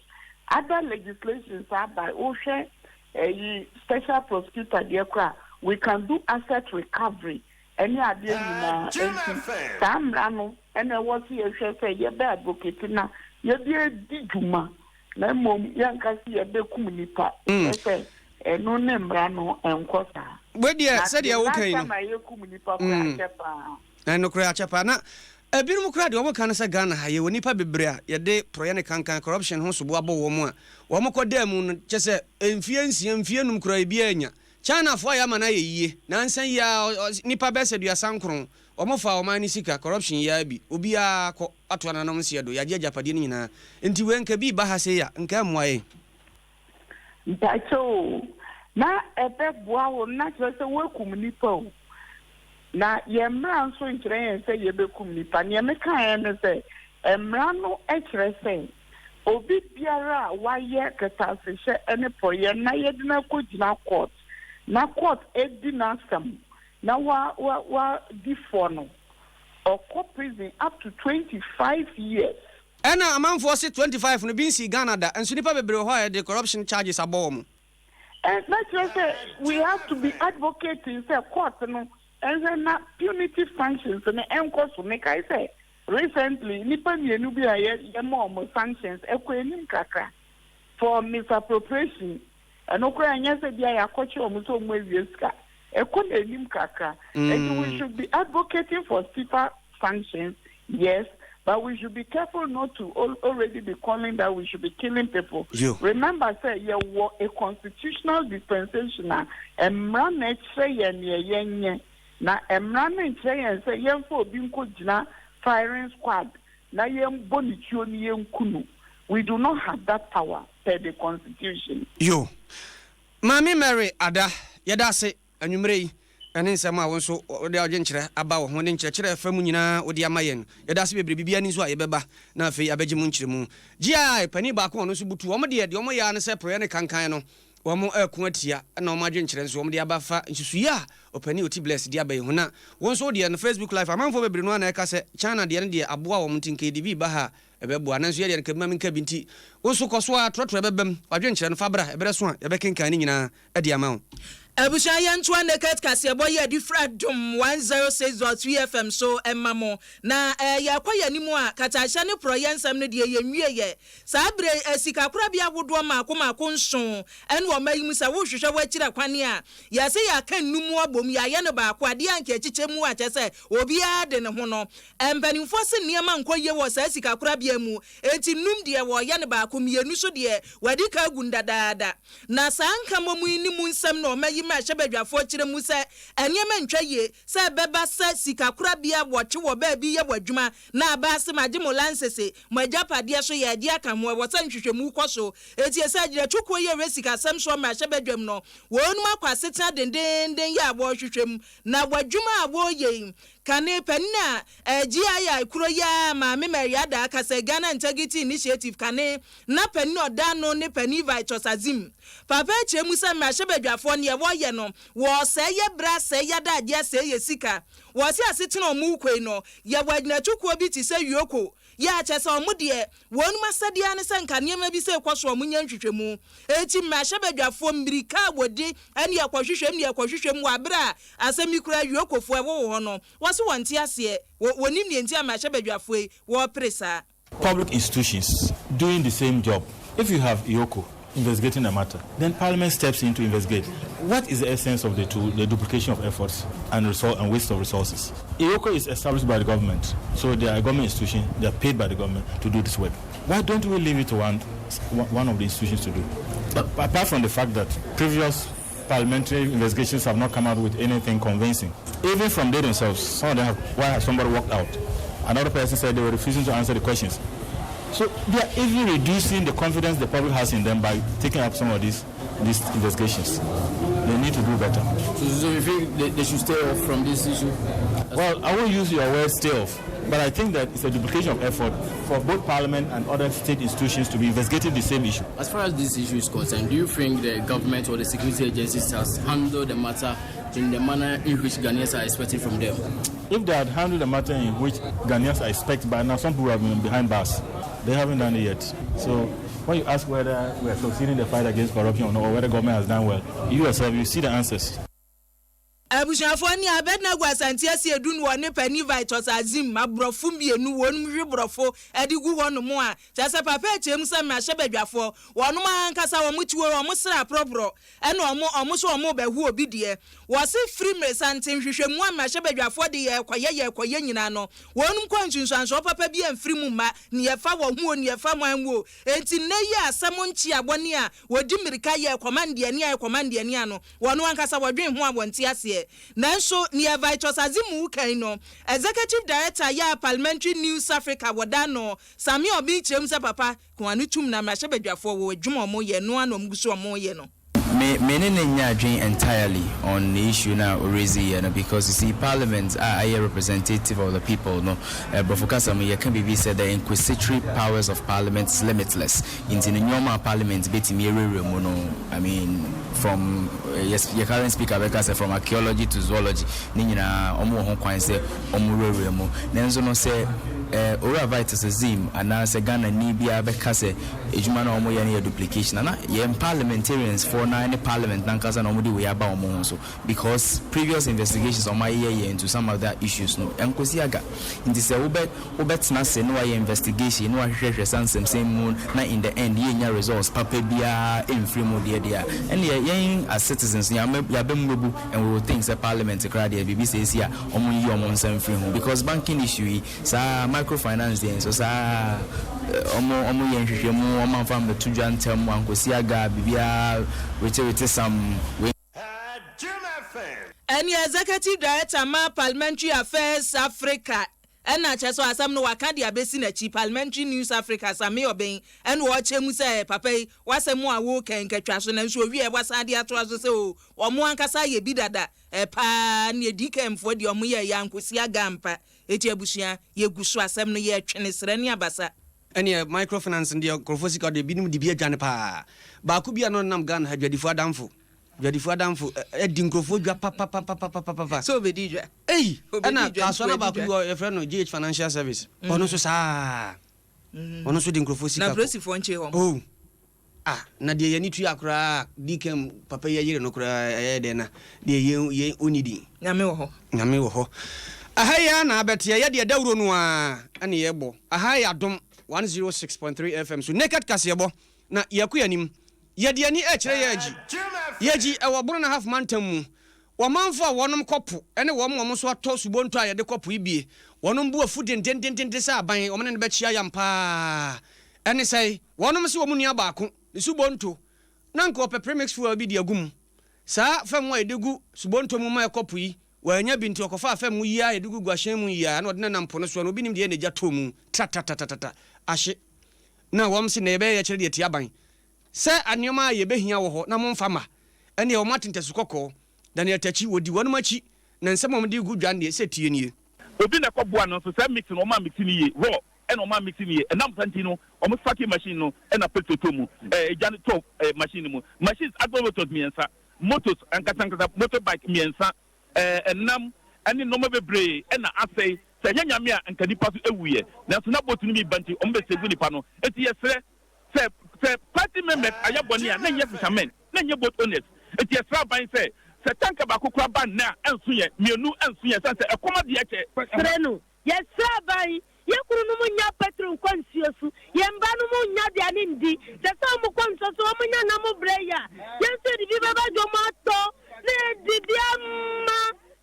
Other legislations aba, wohwɛ ɛyi special prosecutor deɛ kora, we can do asset recovery ɛne adeɛ nyinaa. Nti saa mmara no ɛna ɛwɔ so yɛhwɛ sɛ yɛbɛ advocate na yɛde adi dwuma, na mmom yɛnka sɛ yɛbɛkum nipa sɛ ɛno ne mmara no ɛnkɔ saa. Wedeɛ sɛdeɛ woka yi no na yɛkum nipa koraa akyɛ paa. Ɛnokorɛ, akyɛ paa. Na ebinom koraa deɛ wɔn ka no sɛ Ghana ha yɛwɔ nipa bebree a yɛde porɔyɛ ne kankan, corruption ho sobo abɔ wɔn mu a wɔn kɔ dan mu no, kyɛ sɛ mfie 6, mfie 5 koraa ebi anya. Chinafoɔ a yɛama no ayɛ yie nansa yi a, nipa bɛyɛ sɛ 39 wɔn fa ɔman ne sika corruption yi bi, obiara kɔ ato ananom nseɛ do, yɛagye agyapadeɛ no nyinaa. Nti wei nka bi ba ha sei a, nka mmoa yɛn. Mpakyɛ o, na ɛbɛboa wo na kyerɛ sɛ woakum nipa o, na yɛn mmara nso nkyerɛ yɛn sɛ yɛbɛkum nipa. Nea mekaeɛ ne sɛ mmara no kyerɛ sɛ obi biara a wayɛ kɛtɛasehyɛ ne pɔyɛ na yɛde no akɔgyina court na court edi n'asɛm na wa wa wa di fɔ no, ɔkɔ prison up to 25 years. Ɛna amanfoɔ se 25 no bi nsi Ghana da, nso nipa bebree wɔ hɔ a yɛde corruption charges abɔ wɔn. Ɛ na kyerɛ sɛ we have to be advocating sɛ court no ɛhwɛ na punitive sanctions no ɛnkɔ so. Mekae sɛ recently nipa mmienu bi a yɛ yɛma wɔn sanctions ɛkɔ anim kakra for misappropriation. Ɛno koraa ɛnyɛ sɛ bi a yɛakɔkye wɔn sɛ wɔn awie sika, ɛkɔ n'anim kakra. Nti we should be advocating for stiffer sanctions, yes, but we should be careful not to already be calling that we should be killing people. Yo. Remember sɛ yɛwɔ a constitutional dispensation a mmara na ɛkyerɛ yɛn nea yɛnyɛ, na mmara no nkyerɛ yɛn sɛ yɛmfa obi nkɔ gyina firing squad na yɛmbɔ ne tuo ne yɛnku no. We do not have that power per the Constitution. Yo, Maame Mary Ada, yɛda ase anwummerɛ yi ɛne nsɛm a wo nso wode ɔgye nkyerɛ aba wɔ ho ne nkyerɛkyerɛ fa mu nyinaa wode ama yɛn. Yɛda ase bebree. Biribia ni nso a yɛbɛba na afei abɛgye mu nkyerɛmu. GI panin baako a ɔno nso butu wɔn deɛ, deɛ ɔmo yɛ ne sɛ porɔeɛ ne kankan no. Wɔn reko atia na wɔn adwenkyerɛ nso wɔde aba fa nsusuiɛ a ɔpanin Oti Bless de aba yi ho. Na wo nso wo deɛ no Facebook live amanfoɔ bebree no ara na ɛka sɛ China deɛ no deɛ aboa wɔn nti nka yɛde bi reba ha a ɛbɛboa nanso yɛ deɛ no nka bi ma menka bi nti wo nso kɔ so ara trɔtrɔ ɛbɛba mu w'adwenkyerɛ no fa bra ɛberɛ so a yɛbɛkenkan ne nyinaa de ama wo. Abusua yɛntoa Naked kaseɛbɔ yi a ɛde firi Adom 106.3 FM so ma mo. Na yɛrekɔ yɛn anim a, katahyɛ ne porɔeɛ nsɛm no deɛ yɛnwieɛ. Saa berɛ yi, sikakorabea ahodoɔ mmaako mmaako nson ne ɔman yi mu, sɛ worehwehwɛ w'akyiri akwan a, yɛse yɛaka nnum abom, yɛayɛ no baako, adeɛ a anka ɛkyekyɛ mu a kyerɛ sɛ obiara de ne ho no. Mpanimfoɔ se nneɛma nkɔ yie wɔ saa sikakorabea mu, enti nnum deɛ wɔreyɛ no baako, mmienu nso deɛ wɔadi kan agu no dadaada. Na saa nkammom yi ne mu nsɛm na ɔman yi mmarahyɛbadwafoɔ kyerɛ mu sɛ nneɛma ntwa yie, sɛ ɛbɛba sɛ sikakorabea wɔtwe wɔ baabi yɛ wɔ adwuma na aba ase magye mo lansese, mo agyapadeɛ so yɛregye aka ho, ɛwɔ sɛ nhwehwɛmu kɔ so. Enti ɛsɛ agyinatukuo yi a ɛhwɛ sikasɛm soɔ mmarahyɛbadwam no, wɔnom akɔ asetena dendeenden yɛ a wɔrehwehwɛ mu, na wɔ adwuma a wɔreyɛ yi, kane panin a GII kuro yi ara Maame Mary Adaa ka sɛ Ghana Integrity Initiative kane na panin a ɔda ano ne Panin Vitus Azim. Papa yi kyerɛ mu sɛ mmarahyɛbadwafoɔ neɛ wɔreyɛ no, wɔresɛe yɛ berɛ asɛe yɛ adagyeɛ asɛe yɛ sika. Wɔse asetena a wɔrekɔ yi no, yɛwɔ agyinatukuo bi te sɛ Yoko yi a kyerɛ sɛ wɔn deɛ wɔn asɛdeɛ ara ne sɛ nka nneɛma bi sei kɔ so a wɔnyɛ nhwehwɛmu. Enti mmarahyɛbadwafoɔ mmirika a wɔdi ne yɛkɔhwehwɛ mu ne yɛkɔhwehwɛ mu wɔ aberɛ a asɛm yi koraa Yokofoɔ ɛwɔ wɔ hɔ no, wɔse wɔnte aseɛ, wɔnnim deɛ nti a mmarahyɛbadwafoɔ yi wɔrepere saa. Public institutions doing the same job. If you have EOCO investigating a matter, then Parliament steps in to investigate. What is the essence of the two, the duplication of efforts and, resor- and waste of resources? EOCO is established by the government, so they are a government institution, they are paid by the government to do this work. Why don't we leave it to one, one of the institutions to do? But apart from the fact that previous parliamentary investigations have not come out with anything convincing. Even from they themselves, some of them have, why has somebody walked out? Another person said they were refusing to answer the questions. So they are even reducing the confidence the public has in them by taking up some of these, these investigations. They need to do better. So, so you think they, they should stay off from this issue? Well, I won't use your word stay off, but I think that it's a duplication of effort for both Parliament and other state institutions to be investigating the same issue. As far as this issue is concerned, do you think the government or the security agencies has handled the matter in the manner in which Ghanaians are expecting from them? If they had handled the matter in which Ghanaians are expecting, by now some people have been behind bars. They haven't done it yet. So when you ask whether we are succeeding in the fight against corruption or not, or whether government has done well, you yourself, you see the answers. Abusuafoɔ ne Abednego Asante Asiedu no wɔne panin Vitus Azim aborɔfo mmienu wɔnom hwe borɔfo de gu hɔ nom a kyerɛ sɛ papa ɛkyerɛ mu sɛ mmarahyɛbadwafoɔ wɔnom ankasa wɔn tuo wɔn sra aprɔprɔ ɛna wɔn wɔn nso wɔn rebɛho obi deɛ wɔse firi mmeresante nhwehwɛmu a mmarahyɛbadwafoɔ de yɛrekɔyɛ yɛrekɔyɛ nyinaa no wɔnom kɔ nsunsuansoɔ papa bi amfiri mu mma neɛ ɛfa wɔ ho o neɛ ɛfa hwan ho o enti nnɛ yi a asɛm nkyea bɔne a wɔdi mmirika yɛ kɔma ndeɛnea ɛkɔma ndeɛnea no Wɔn ankasa wɔdwen ho a wɔnte aseɛ. Nanso nea Vitus Azimu kan no, Executive Director yɛ a Parliamentary News Africa wɔ da no, Sammy Obeng kyerɛ mu sɛ papa ko ano tum na mmarahyɛbadwafoɔ wɔ adwuma a wɔyɛ no ara na wɔgu so wɔyɛ no. Me me ne no nnyɛ adwen entirely on ne issue no a oraise yɛ no because you see parliament a ayɛ representative of the people no brɔfo kasa mu yɛka biribi sɛ the inquisitory powers of parliament is limitless nti no nnoɔma a parliament bɛtumi awurawura mu no I mean from yɛ current speaker bɛka sɛ from archaeology to zoology ne nyinaa wɔn wɔ ho kwan sɛ wɔn wurawura mu. Nanso no sɛ Owura Vitus Azim anaa sɛ Ghana ni biara bɛka sɛ adwuma no a wɔn yɛ no yɛ duplication a na yɛn parliamentarians foɔ no ara ne parliament no ankasa na wɔn de wei aba wɔn ho so because previous investigations a wɔn ayeyɛ yɛ into some other issues no ɛnkosi aga. Nti sɛ wobɛ wobɛtena ase na wayɛ investigation na wahwehwɛhwɛ saa nsɛmsɛm mu na in the end yɛnnya results papa biara mfiri mu deɛ deɛ a, ɛnneɛ yɛn as citizens no yɛn aba mu bɛbu and we will think sɛ parliament koraa deɛ biribi saa si a wɔn nyi wɔn nsa mfiri ho because banking issue yi saa microfinance deɛ nso saa wɔn wɔn yɛ nhwehwɛmu wɔn amfa ammɛto dwa ntɛm ankɔsi aga biribiara wetewete sam wei. Ɛne Executive Director ma Parliamentary Affairs Africa ɛna kyerɛ sɛ asɛm no waka de abɛsi n'akyi Parliamentary News Africa Sammy Obeng ɛna ɔkyerɛ mu sɛ papa yi w'asɛm a woka yi nkatwa so nanso owie wasan de atoa so sɛ o wɔn ankasa ayɛ bi dada paa ne DKM foɔ deɛ wɔn yɛ yɛ ankosi aga ampa eti abusua yɛgu so asɛm no yɛtwene srɛ ne abasa. Ɛneɛ microfinance no deɛ nkurɔfoɔ sika deɛ binom de bi adwane paa. Baako bi a na ɔnam Ghana ha, Dwadifoɔ Adamfo, Dwadifoɔ Adamfo adi nkurɔfoɔ dwa papapapapapapa. Sɛ ɔbɛdi dwa. Ei! Ɔbɛdi Ɛna dwa kasoa nti na wadi baako bi dwa. wɔ yɛfrɛ no GH Financial Service. Ɔno nso saa. Ɔno nso de nkurɔfoɔ sika Na kɔ. polisifoɔ nkyee wɔn. Oh! Ah na deɛ yɛn ani tua koraa Deacon papa yi ayere no koraa ɛyɛ dɛn na deɛ yɛn yɛn ɔnni din. Nyame wɔ hɔ. Nyame wɔ hɔ. Aha yi ara na abɛteɛ yɛ deɛ dawuro no ara na yɛbɔ. Aha yɛ Adom 106.3 FM so Naked Kaseɛbɔ na yɛkɔ yɛn anim. Yɛde yɛn ani rekyerɛ Yɛagyi. Yɛagyi ɛwɔ Bono Ahafo mantam mu. Ɔmanfo a wɔnom kɔ po ne wɔn a wɔn nso atɔ subonto a yɛde kɔ po yi bie. Wɔnom bo afu dendendenden sɛ aban wɔn ne no bɛkyea yam paa. Ɛne sɛe, wɔnom se wɔn nua baako ne subonto na anka ɔpɛ premix fuel bi de agu mu. Saa fam a yɛde gu subonto mu ma ɛkɔ po yi, wannya bi nti ɔkɔfaa fam yi ara a yɛde gugu ahyɛn mu yi ara na ɔde nenam po no soɔ na obi nim deɛ ɛyɛ na egya tɔɔ mu tratatatata ahye. Na wɔn se nɛ yɛbɛyɛ yɛkyerɛ de atia aban Sɛ nneɛma a yɛbɛhia wɔ hɔ na momfa mma. Ɛnneɛ wɔate ntasu kɔkɔɔ. Daniel Takyi, wɔdi wɔnom akyi, na nsɛm a wɔde regu dwa no deɛ, sɛ tie nie. Obi na ɛkɔ boa no nso saa mix no wɔn amixi no yie raw ɛna wɔn amixi no yie ɛnam saa nti no wɔn sparking machine no ɛna petrol tɔ mu ɛɛ egya no tɔ ɛɛ machine no mu machines agro motors mmiɛnsa motos ankasa ankasa motor bike mmiɛnsa ɛɛ ɛnam ɛne nneɛma bebree ɛna asɛe sɛ ɛnyɛ nyame a nka nipa so ewuiɛ nanso na boat no bi ba nti wɔn bɛ save nipa no eti yɛsrɛ Sɛ sɛ party members ayɛ bɔne a, na ɛnyɛ fishermen, na ɛnyɛ boat owners. Enti yɛsrɛ aban sɛ, sɛ tanker baako koraa ba nnɛ a, ɛnso yɛn, mmienu ɛnso yɛn, ɛsiane sɛ ɛkɔm adeɛ kyɛ. Srɛ no, yɛsrɛ aban, yɛn kununom nnya petrol nkɔ nsuo so, yɛn mma nom nnya aduane ndi, sɛ sɛ wɔn kɔ nsuo so wɔn nya nam brɛ yɛ a, yɛn nso yɛde bi bɛba dwom atɔ na yɛde bi ama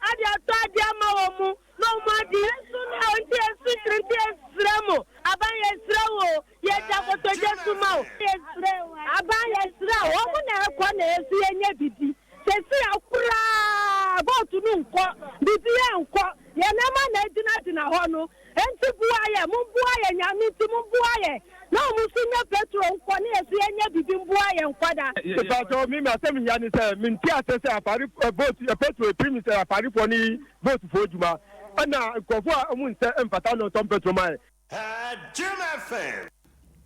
ade atɔ adeɛ ama wɔn na wɔn adi. Yɛn nso na nti yɛsu kyerɛ nti yɛsrɛ mo aban yɛsrɛ wo. Yɛda kotodwe so ma wo. Yɛsrɛ wo aban yɛsrɛ wo wɔn na ɛkɔ na yɛn nso yɛnyɛ bibi sɛsi a koraa boat no nkɔ bibia nkɔ yɛn nneɛma na ɛgyina gyina hɔ no nti boa yɛn mo boa yɛn nyame nti mo boa yɛn na wɔn nso nyɛ petrol nkɔ na yɛn nso yɛnyɛ bibi mboa yɛn nkɔda. Mepakyɛw me asɛm hia ne sɛ mente aseɛ sɛ afare boat petrol epiri mi sɛ afarefoɔ ne boat foɔ adwuma ɛna nkurɔfoɔ a wɔn nsɛ mfata na ɔtɔn petrol ma yɛ.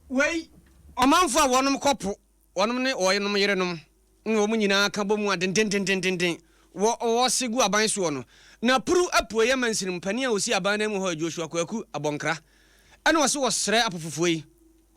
Wei, ɔmanfoɔ a wɔnom kɔ po, wɔnom ne wɔnom yerenom, ne wɔn nyinaa ka bɔ mu a dendendendenden wɔ wɔse gu aban soɔ no. Na Puru apueɛ mansini mu panin a ɔsi aban no amu hɔ yɛ Joshua Kwaku Abɔnkra, ɛna ɔse wɔsrɛ apofofoɔ yi,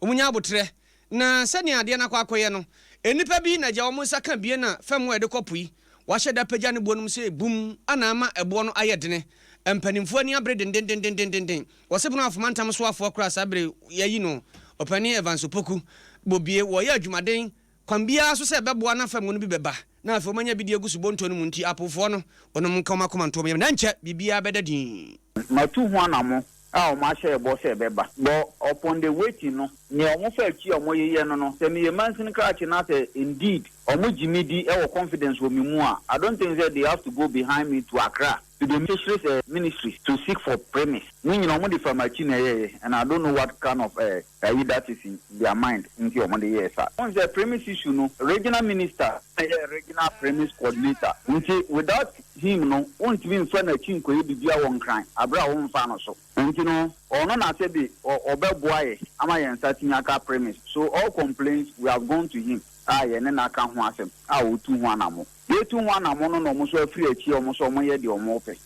wɔn nya aboterɛ, na sɛdeɛ adeɛ no akɔ akɔyɛ no, nnipa bi na gya wɔn nsa ka bie na fam a yɛde kɔ po yi, Wɔahyɛ da apagya ne boɔ no mu sɛ bum na ama ɛboɔ no ayɛ dene. Mpanimfoɔ ani abere dendendendendenden. Wɔse Bono Afoma ntam soafoɔ koraa saa bere yɛayi no, Ɔpanin Evans Opoku, bobie, wɔreyɛ adwumaden kwan biara so sɛ ɛbɛboa na fam no bi bɛba na afei wɔanya bi de agu subonto no mu nti apofoɔ no wɔnom nka wɔn akoma nto wɔn yam na ɛnkyɛ biribiara bɛda dinn. Matu ho anamo a wɔn ahyɛ bɔ sɛ ɛbɛba. But upon the waiting no, nea wɔn fa akyi a wɔn yeyɛ no no, sɛ meyɛ mansin krakye na sɛ indeed wɔn gye me di wɔ confidence wɔ me mu a, I don't think sɛ they have to go behind me to Accra to the Fisheries ministry to seek for premise. Ne nyinaa wɔn de fa m'akyi na ɛyɛeɛ and I don't know what kind of ayi that is in their mind nti wɔn de yɛɛ saa. Wohu sɛ premise issue no, regional minister na ɛyɛ regional premise coordinator nti without him no wontumi mfa n'akyi nkɔyɛ biribiara wɔ Nkran aberɛ a womfa no so. Nti no ɔno na sɛbi ɔbɛboa yɛ ama yɛn nsa atumi aka premise. So all complaints we have gone to him a yɛne no aka ho asɛm a ɔtu ho anamo. Yɛtu ho anamo no na ɔmo nso afiri akyi a ɔmo nso ɔmo yɛ deɛ ɔmo pɛ.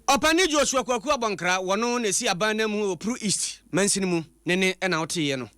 Ɔpanin Joshua Kwaku Abɔnkra, wɔno na ɛsi aban no amu wɔ Pru East mansini mu, ne ne na woteeɛ no.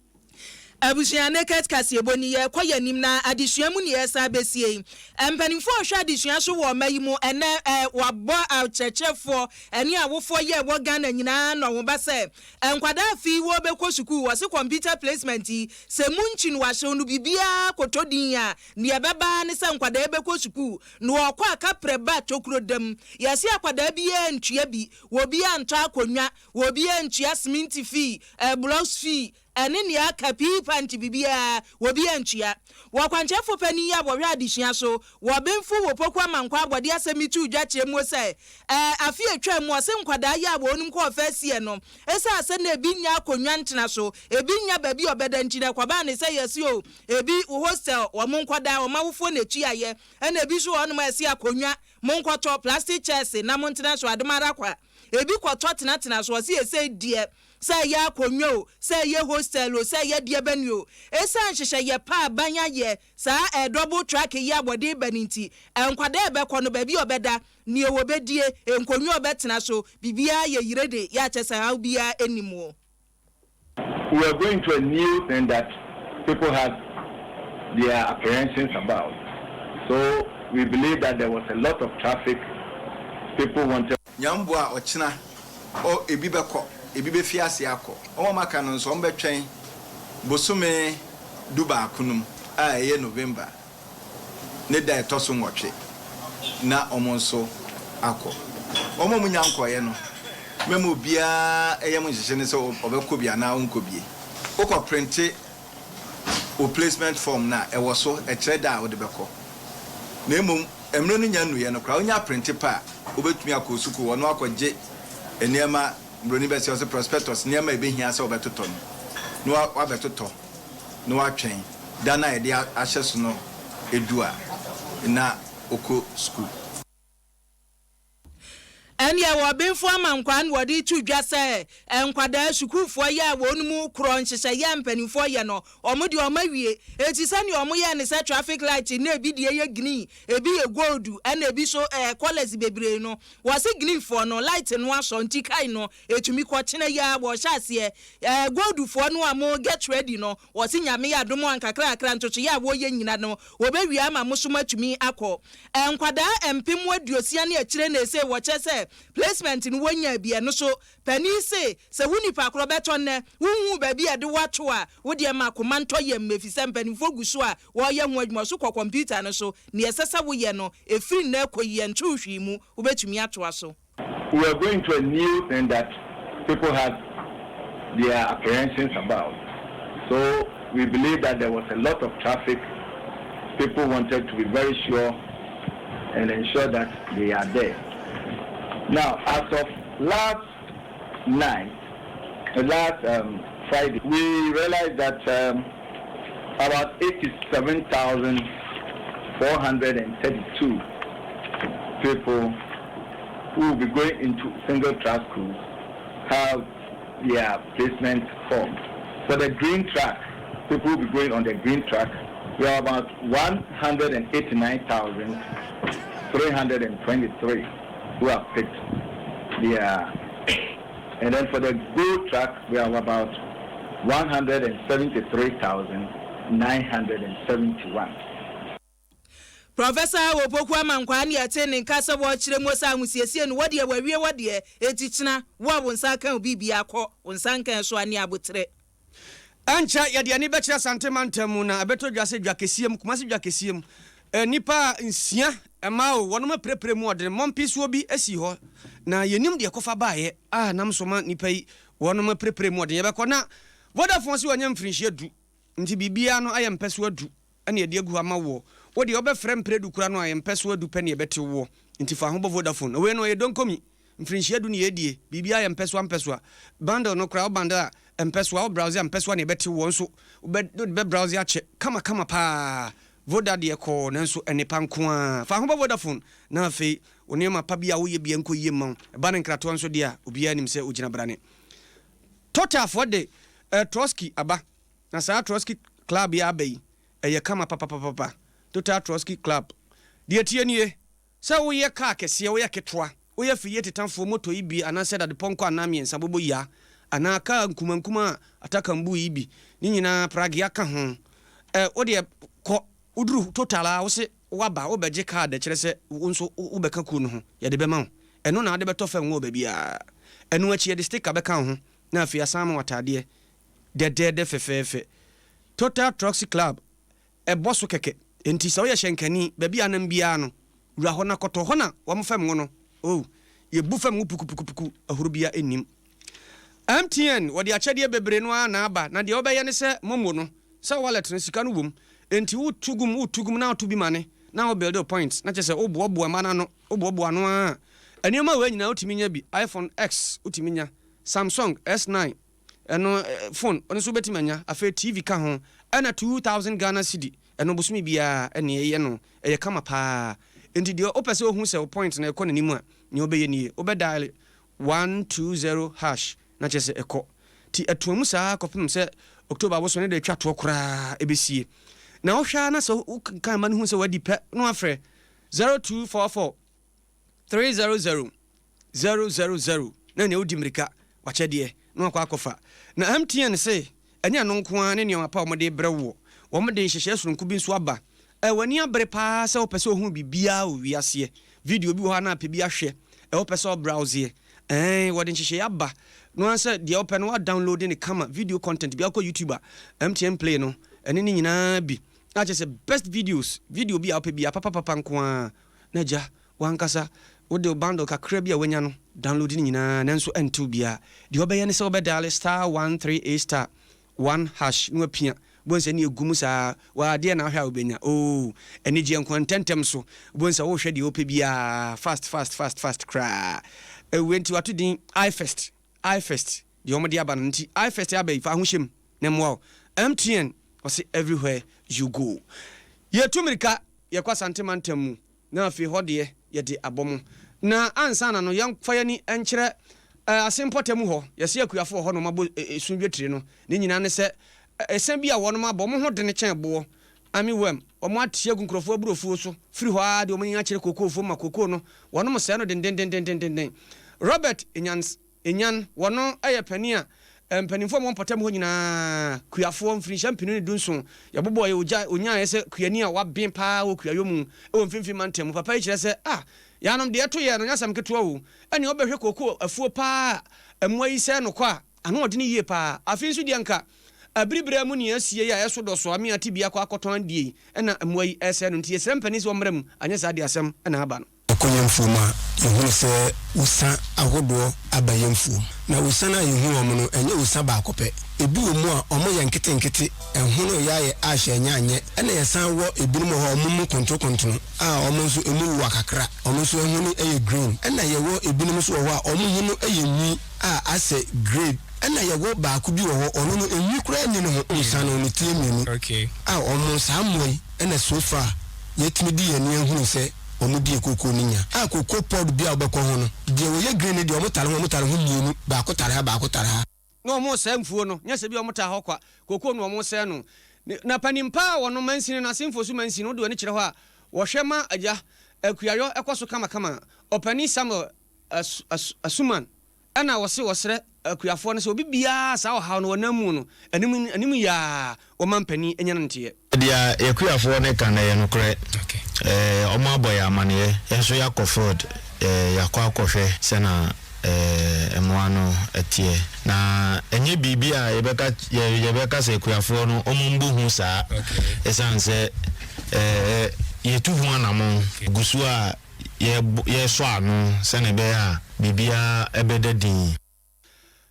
Abusua Naked Kaseɛbɔ ni, yɛrekɔ yɛn anim na adesua mu ne yɛresan abɛsie yi. Mpanimfoɔ a wɔhwɛ adesua so wɔ ɔma yi mu ɛnnɛ ɛ, wɔabɔ akyerɛkyerɛfoɔ ɛne awofoɔ yi a ɛwɔ Ghana nyinaa nnɔhoba sɛ nkwadaa afe yi wɔrebɛkɔ sukuu, wɔse computer placement yi, sɛ mu nkyi no wɔahyew no biribiara kɔtɔ din a, deɛ ɛbɛba ara ne sɛ nkwadaa yi bɛkɔ sukuu na wɔkɔ a kaprɛ ba tokuro da mu. Yɛse akwadaa biara ntua bi, obiara ntɔ akonnwa, obiara ntua seminti fee, blocks fee, Ɛne nea aka pii pa nti biribiara obi antua. Wɔ kwankyerɛfo panyin yi a wɔhwɛ adesua so wɔ Benfo wɔ Poku Amankwa abɔde asɛm yi too dwa kyerɛ muo sɛ, ɛɛ afe a etwaam mu ɔse nkwadaa yi a wɔnom kɔɔ first year no esiane sɛ na ebi nnya akonnwa ntena so, ebi nnya baabi a ɔbɛda nti na ɛkɔbaa ne sɛ yɛse o ebi wo hostel wɔn nkɔda wɔn awofoɔ na etuaeɛ ɛna ebi nso wɔ hɔnom a yɛse akonnwa monkɔtɔ plastic chairs na montena so adom ara kwa ebi kɔtɔ tenatena so ɔse esei deɛ. Sɛ ɛyɛ akonnwa o, sɛ ɛyɛ hostel o, sɛ ɛyɛ deɛ bɛn o, ɛsiane nhyehyɛeɛ pa a aban ayɛ, saa ɛɛ double track yi a wɔde reba no nti, nkwadaa a ɛbɛkɔ no, baabi a wɔbɛda, nea wɔbɛdie, nkonnwa a wɔbɛtena so, biribiara yɛ yire de, yɛ a kyerɛ sɛ haw biara nni mu. We are going to a new thing that people had their apprehensions about. So we believe that there was a lot of traffic people wanted. Nyame boa a ɔkyena ɔ ebi bɛkɔ, ebi bɛfi ase akɔ. Wɔn a wɔaka no nso, wɔbɛtwɛn bosome dubaako no mu a ɛyɛ November ne da a ɛtɔ so nwɔtwe na wɔn nso akɔ. Wɔn a wɔnnya nkɔeɛ no, mɛma obiara yam nhyehye no sɛ ɔbɛkɔ bi anaa ɔnkɔ bi. Wokɔ printe wo placement form no a, ɛwɔ so, ɛkyerɛ da a wode bɛkɔ. Na mmom mmerɛ no nya nnuiɛ no koraa, wonya printe pɛ a, wobɛtumi akɔ sukuu hɔ na woakɔgye nneɛma, Buroni bɛse ɔse prospectus, nneɛma a ɛbɛhia sɛ wobɛtotɔ no, na woabɛtotɔ na woatwɛn da no a yɛde ahyɛ so no du a, na wokɔ sukuu. Ɛnneɛ wɔ ɔbenfoɔ amankwaa na wɔde reto dwa sɛ nkwadaa sukuufoɔ yɛ a wɔn mu korɔ nhyehyɛeɛ a mpanimfoɔ yɛ no, wɔn deɛ wɔn awie. Enti sɛdeɛ wɔn yɛɛ no sɛ traffic light na ebi deɛ yɛ green, ebi yɛ gold ɛna ebi nso ɛɛ colours bebree no, wɔse green foɔ no light no asɔ nti kai no ɛtumi kɔ. Kyena yi ara wɔrehyɛ aseɛ. Ɛɛ gold foɔ no a mo get ready no, Wɔse Nyame yɛ adom a nkakrakra ntotoeɛ a wɔyɛ nyina no wɔbɛwie ama mo so moatumi akɔ. Nkwadaa mpem aduosia ne akyire na ɛsei wɔkyerɛ sɛ placement no wɔnyaa bi ɛno so panin se sɛ wo nipa korɔ bɛtɔ nnɛ wonhuu baabi a yɛde wo ato a wodeɛ ma akoma ntɔ yam efisɛ mpanimfoɔ gu so a wɔreyɛ ho adwuma ɔso kɔ computer no so neɛ ɛsɛ sɛ woyɛ no ɛfiri nnɛ rekɔ yi yɛntoo hwee mu wobɛtumi atoa so. We are going to a new thing that people had their apprehensions about. So we believe that there was a lot of traffic. People wanted to be very sure and ensure that they are there. Now, as of last night, last Friday, we realized that about 87,432 people who will be going into single track schools have their placement form. For the green track, people will be going on the green track. We have about 189,323 who have picked their. And then for the gold track, we have about 173,971. Professor Opoku Amankwaa ne yɛtee ne nka sɛ wɔrekyerɛ mu sɛ ahosiesie no wɔdeɛ wɔawie wɔdeɛ enti kyena wo a wo nsa aka wo biribiara kɔ wo nsa nka ɛso a ne aboterɛ. Ɛnkyɛ yɛde ani bɛkyerɛ Asante mantam mu na ɛbɛtɔ dwa sɛ dwa kɛseɛ mu, Kumasi dwa kɛseɛ mu, nnipa nsia, mmaa o, wɔnom apirapira mu ɔdene mmɔmpesoɔ bi sii hɔ na yɛnnim deɛ ɛkɔfa baeɛ a nam so ma nnipa yi wɔnom apirapira mu ɔdene. Yɛbɛkɔ na Vodafone se wɔanya mfirinhyia du nti biribiara no ayɛ mpɛsoa du na yɛde agu hɔ ama woɔ. Wo deɛ wobɛfrɛ mprɛdu koraa no a ɛyɛ mpɛsoa du pɛ na yɛbɛte woɔ nti fa ho bɔ Vodafone. Na wei no ɛyɛ donkomi. Mfirinhyia du na yɛredie, biribiara yɛ mpɛsoa mpɛsoa. Bundle no koraa wo bundle a mpɛsoa, wo browse a mpɛsoa na yɛbɛte woɔ nso wobɛ wode bɛ browse akyɛ kama kama paa. Voda deɛ kɔɔ nanso nnepa nko ara. Fa ho bɔ Vodafone na afei wo nneɛma pa bi a woyɛ biara nkɔ yie mma wo. Ɛba no nkratoɔ nso deɛ a obiara nim sɛ wogyina brane. Totalfoɔ de eh, Trotsky aba. Na saa Trotsky Club yi aba yi, ɛyɛ kama papapapapa. Total Trotsky Club. Deɛ ɛteɛ nie, sɛ woyɛ kaa kɛseɛ, woyɛ ketewa, woyɛ afidie tetafoɔ, moto yi bi anaasɛ dadepɔnkɔ anaa mmiɛnsa bobɔ yia, anaa kaa nkumankumaa a atakambu yi bi, ne nyinaa pragea ka ho. Ɛ, wo deɛ kɔ, woduru Total a, wose woaba, wobɛgye card a ɛkyerɛ sɛ wo nso wobɛka kuo no ho, yɛde bɛma wo. Ɛno na wode bɛtɔ fam wɔ baabiara. Ɛno akyi yɛde sticker bɛka wo ho, na afei asan ama wo ataadeɛ dɛdɛɛdɛ fɛfɛɛfɛ. Total Troxy Club, ɛbɔ so kɛkɛ. Enti sɛ woyɛ hyɛnkani, baabi a anam biara no, wura hɔ na kɔtɔ. Hɔ na wɔfɛm ngo no. Oh, yɛbu fɛm ngo pukupukupuku, ahuro biara nnim. MTN, wɔde akyɛdeɛ bebree no ara na aba, na deɛ wobɛyɛ ne sɛ momo no, sɛ wallet no, sika no wom. Enti woto gu mu, woto gu mu na woto bi ma ne, na wo build wo points, na kyerɛ sɛ woboaboa mma no ano, woboaboa ano ara a, nneɛma wei nyinaa wotumi nya bi, iPhone X wotumi nya, Samsung S9, Ɛno phone ɔno nso wobɛtumi anya, afei TV ka ho, ɛna 2000 Ghana cedi, ɛno bosome biara ɛne ɛyɛ no, ɛyɛ kama paa. Enti deɛ wopɛ sɛ wohu sɛ wo point no ɛkɔ n'anim a, nea wobɛyɛ nie, wobɛ dial 120 hash na kyerɛ sɛ ɛkɔ. Nti ɛtoa mu saa ara kɔpem sɛ October bosome no da ɛtwa toɔ koraa ɛbɛsie. Na wohwɛ ara na sɛ wokenkan ma no hu sɛ wadi pɛ na wafrɛ 0244 300 000 na nea odi mmirika, wakyɛdeɛ, na wakɔ akɔfa. Na MTN se ɛnyɛ ɛno nko ara ne nneɛma pa a wɔde rebrɛ woɔ. Wɔde nhyehyɛeɛ sononko bi nso aba. Ɛ, w'ani abere pa ara sɛ wopɛ sɛ wohunu biribiara wɔ wiaseɛ. Video bi wɔ hɔ a na apɛ bi ahwɛ, ɛ, wopɛ sɛ wobrowseɛ. Ɛɛn, wɔde nhyehyɛeɛ aba. No ara sɛ deɛ wopɛ no woadownload no kama, video content biara wokɔ YouTube a, MTN Play no, ɛne ne nyinaa bi. A kyerɛ sɛ best videos, video bi a wopɛ biara, papapapa nko ara. Na agya, w'ankasa wode wo bundle kakra bi a woanya no download ne nyinaa nanso ɛntew biara. Deɛ wobɛyɛ ne sɛ wobɛ diale star one 38 star one hash na wapia. Wobɛhu sɛ ɛnne ɛgu mu saa. Waa deɛ na ahwɛ a wobɛnya. Oo, anigyeɛ nko ara ntɛntɛm so. Wobɛhu sɛ wohwɛ deɛ wopɛ biara fast fast fast fast koraa. Wei nti wɔato din iFirst, iFirst, deɛ wɔde aba no nti iFirst aba yi fa ho hyɛ mu na ɛmmoa wo. MTN, wɔse everywhere you go. Yɛtu mmirika Yɛkɔ Asante mantam mu na afei hɔ deɛ yɛde abɔ mo. Na ansa na no yɛmfa yɛn ani nkyerɛ Ase mpɔtam hɔ. Yɛse akuafo wɔ hɔ na wɔabɔ esu dwetire no. Ne nyinaa ne sɛ ɛsɛ bi a wɔnom abɔ wɔn ho dene kyɛn boɔ. Army worm, wɔn ate agu nkurɔfoɔ aburofuo so firi hɔ ara de wɔn ani akyerɛ kookoofoɔ mu ma kookoo no wɔnom sɛe no dendendendendenden. Robert Nyans. Nyan, wɔno yɛ panin a mpanimfoɔ a wɔwɔ mpɔtam hɔ nyinaa, kuafoɔ, mfirinhyia mpenu ne dunson, yɛbobɔeɛ, ogya, ɔnyaaeɛ sɛ kuani a waben pa ara wɔ kuayɔ mu wɔ Mfimfini Mantam mu. Papa yi kyerɛ sɛ, Ah, yaanom, deɛ ɛto yɛn no nyɛ asɛm ketewa o. Ɛnneɛ wobɛhwɛ kooko afuo pa ara a mmoa yi sɛe no kɔ a, ano ɔdene yie pa ara. Afei nso deɛ anka abiribire mu nea asie yi a ɛso dɔ so a me ate bi akɔ akɔtɔn adeɛ yi na mmoa yi resɛe no nti yɛsrɛ mpanin sɛ wɔmmra mu, anyɛ saa deɛ asɛm na aba no. Yɛkɔ yɛn mfuom a, yɛhunu sɛ wusa ahodoɔ aba yɛn mfuom. Na wusa no a yɛhu wɔn no, ɛnyɛ wusa baako pɛ. Ebi wɔ mu a, wɔyɛ nketenkete, ɛho no reyɛ ayɛ ash ɛnyɛ anyɛ. Ɛna yɛsan wɔ ebinom wɔ hɔ a, wɔn mu kontokontono a wɔn nso emu wowa kakra, wɔn nso ɛho no yɛ green. Ɛna yɛwɔ ebinom nso wɔ hɔ a, wɔn ho no yɛ nwi a asɛ grey. Ɛna yɛwɔ baako bi wɔ hɔ, ɔno no nwi koraa nni ne ho, wusa no ne ti yɛ mmienu a wɔn saa mmoa yi ɛna so far yɛatumi de yɛn ani ahunu sɛ wɔn die kookoo no nya. A Cocoa pod bi a wobɛkɔ ho no, deɛ wɔyɛ green no deɛ wɔn tare ho, wɔn tare ho mmienu, baako tare ha, baako tare ha. Na wɔn resɛe mfuo no, nyɛ sɛ bi a wɔn taa hɔ kwa, kookoo no wɔn resɛe no. Na panin pa a wɔnom mansini no, Asenfo so mansini, wode w'ani kyerɛ hɔ a, wɔhwɛ ma agya, akuayɔ kɔ so kamakama. Ɔpanin Samuel Asuman Ɛna wɔse wɔsrɛ akuafoɔ no sɛ obi biara a saa ɔhaw no wɔ nam mu no, anim anim yi ara wɔma mpanin nya no nteɛ. Deɛ akuafoɔ no ka no ɛyɛ nokorɛ. Wɔn abɔ yɛn amaneɛ, yɛn nso yɛakɔ field, yɛakɔ akɔhwɛ sɛna mmoa no teɛ. Na ɛnyɛ biribi a yɛbɛka yɛbɛka sɛ akuafoɔ no wɔn mmɔ hu saa, ɛsiane sɛ yɛtu ho anamɔn gu so a yɛsɔ ano sɛnea ɛbɛyɛ a biribiara bɛda dinn.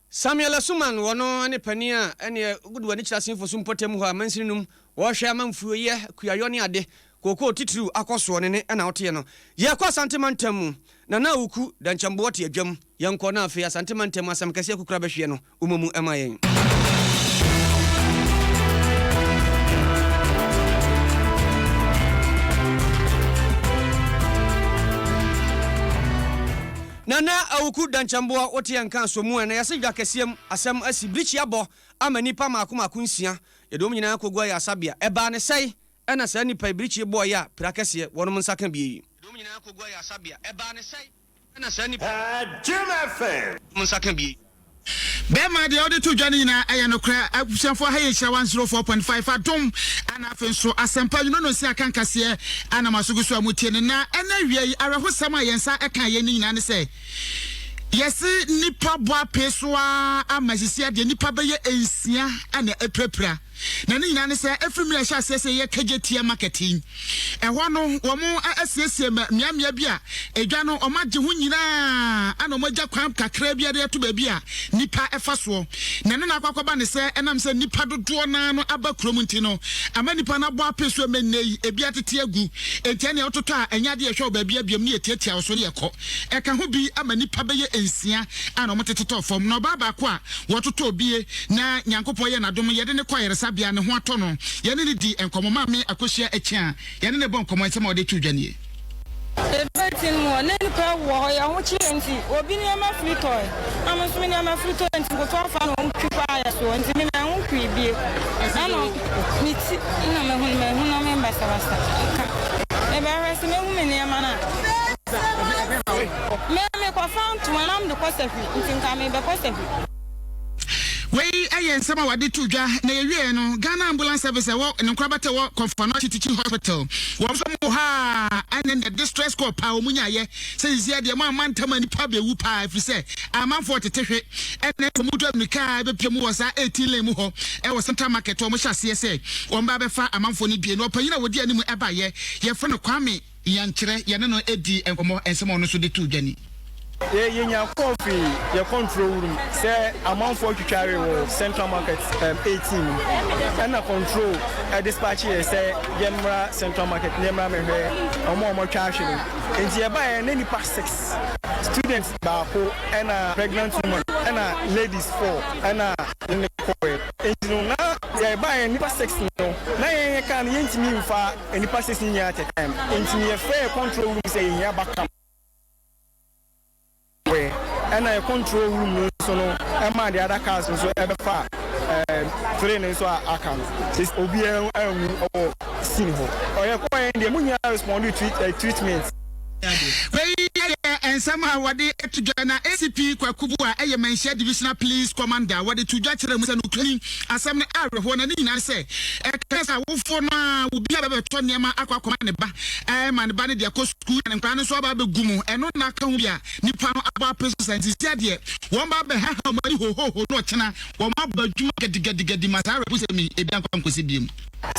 Samuel Asuman, wɔno ne panin a ɛneɛ wode w'ani kyerɛ Asenfo so mpɔtam hɔ a mansini nom wɔhwɛ ama mfuoyɛ, kuayɔ ne ade, kookoo titiriw akɔ soɔ ne ne ɛna woteɛ no. Yɛkɔ Asante mantam mu, Nana Awuku, Dankyɛmboɔ te adwam, yɛnkɔ na afei Asante mantam asɛm kɛseɛ kukura bɛhweɛ no. Woma mu ma yɛn. Nana Awuku Dankyɛmboɔ wote yɛn nka so mu ɛ na yɛse dwa kɛseɛ mu asɛm asi birikyi abɔ ama nnipa maako maako nsia yɛde wɔn nyinaa kɔgu ayaresabea ɛbaa ne sɛe ɛna saa nnipa yi birikyi bɔɔeɛ a pira kɛseɛ wɔnom nsa ka bie yi. Yɛde wɔn nyinaa kɔgu ayaresabea ɛbaa ne sɛe. Ɛna saa nnipa yi mo nsa ka bie. Bɛɛma deɛ wode to dwa no nyinaa ɛyɛ nokorɛ abusuafoɔ ha yɛ nhyira 104.5 adom ana afei nso asɛmpa nwunu no nsia ka nkaseɛ ana mo aso gu so a motie no na ɛna awia yi awerɛhosɛm a yɛn nsa ɛka yɛn no nyinaa ne sɛ yɛse nnipa bɔ apee so ara ama sisi adeɛ nnipa bɛyɛ nsia ana apirapira Na ne nyinaa ne sɛ, ɛfiri mmerɛ a ɛhyɛ aseɛ sɛ yɛyɛ Kejetia market yi, ɛhɔ no wɔn asiesie mmeammea bi a edwa no wɔn agye ho nyinaa ana wɔn agya kwan kakraa bi de ato baabi a nnipa ɛfa soɔ. Na ɛno na akɔ akɔba ne sɛ ɛnam sɛ nnipa dodoɔ naa no aba kurom nti no ama nnipa no abɔ ape so ɛmɛ nnɛ yi ebi atete agu. Enti ɛnea wototɔ a ɛnyɛ adeɛ yɛhwɛ wɔ baabi abiam ne yɛtiatia wo so ne yɛkɔ. Ɛka ho bi ama nnipa bɛyɛ nsia a na wɔtetetɔɔ fam. Na ɔbaa baako a wɔtotɔɔ bie na Nyankopɔn yɛɛ no adom yɛde no kɔɔ ayaresabea ne ho atɔ no, yɛne no dii nkɔmmɔ. Maame Akosua Akyi a yɛne no bɔɔ nkɔmmɔ, nsɛm a ɔde too dwa nie. Ebɛnti no mu hɔ, na nnipa wɔ hɔ, yɛn ho kyere nti, obi nneɛma firi tɔe, na me nso me nneɛma firi tɔe nti, nkoto afa na wɔn twa. twi faa yɛ soɔ nti me manhu hwee bio. Ɛna me ti na mahu no mahu na me basabasa ka mebɛhwɛ sɛ mɛhu me nneɛma no a. Me mekɔfa ntoma na mede kɔ sahwi nti nka mebɛkɔ sahwi. Wei yɛ nsɛm a wɔde too dwa na yɛwieɛ no, Ghana Ambulance Service a ɛwɔ ne nkorabata ɛwɔ Komfo Anokye Teaching Hospital, wɔn nso wɔn wɔ hɔ a ɛne nnɛ distress call paa wɔn nyaeɛ sɛ seesei deɛ mo amma ntɛm a nnipa bɛwu paa ɛfiri sɛ amanfoɔ tete hwe ɛna wɔn tu ammirika a ɛbɛpia mu wɔ saa 18 lane mu hɔ ɛwɔ Central Market wɔn hyɛ aseɛ sɛ wɔn ba bɛfa amanfoɔ no bie na ɔpanyin a wɔdi anim ɛbaeɛ yɛfrɛ no Kwame Yankyerɛ yɛne no dii nkɔmmɔ, nsɛm a ɔno nso de too dwa ni. Yɛ yɛnya call firi yɛ control room sɛ amanfoɔ twitware wɔ central market um, 18 mu ɛna control dispatch yɛ sɛ yɛmmra central market na yɛmmra mɛhwɛ wɔn a wɔatwa ahwe no. Nti yɛbaeɛ na nipa 6, student baako ɛna pregnant woman ɛna ladies 4 ɛna ne kɔɛ. Nti no na yɛbaeɛ nipa 6 no na yɛn yɛ kaa no yɛntumi mfa Nnipa sisi nyinaa at a time nti yɛfrɛ yɛ control room sɛ yɛhia backup ɛna yɛ control room no nso no ɛma the other cars nso ɛbɛfa ɛɛ three no nso a aka no sisi obiara anwu ɛwɔ scene hɔ ɔyɛ kɔɔ yɛn deɛ mo nyinaa respond to treat, treatment. Wei yɛ nsɛm a wɔde to dwa na ACP Kwaku Boah yɛ Manhyia Divisional Police Commander. Wɔde to dwa kyerɛ mu sɛ nokorɛ ni, asɛm no awerɛhoɔ na ne nyinaa ne sɛ ɛka sɛ awofoɔ no a obi a bɛbɛtɔ nneɛma akɔ akɔma ne ba ma ne ba no de akɔ sukuu na ne nkwadaa no nso aba abɛgu mu. Ɛno na aka ho bi a nnipa no abɔ ape so saa nti seesei adeɛ wɔn ba abɛhaha wɔn ani hohoho na ɔkyena wɔn abɔ adwuma gadigadigadi ma saa awerɛhosɛm yi ebi ankɔ ankɔsi biom.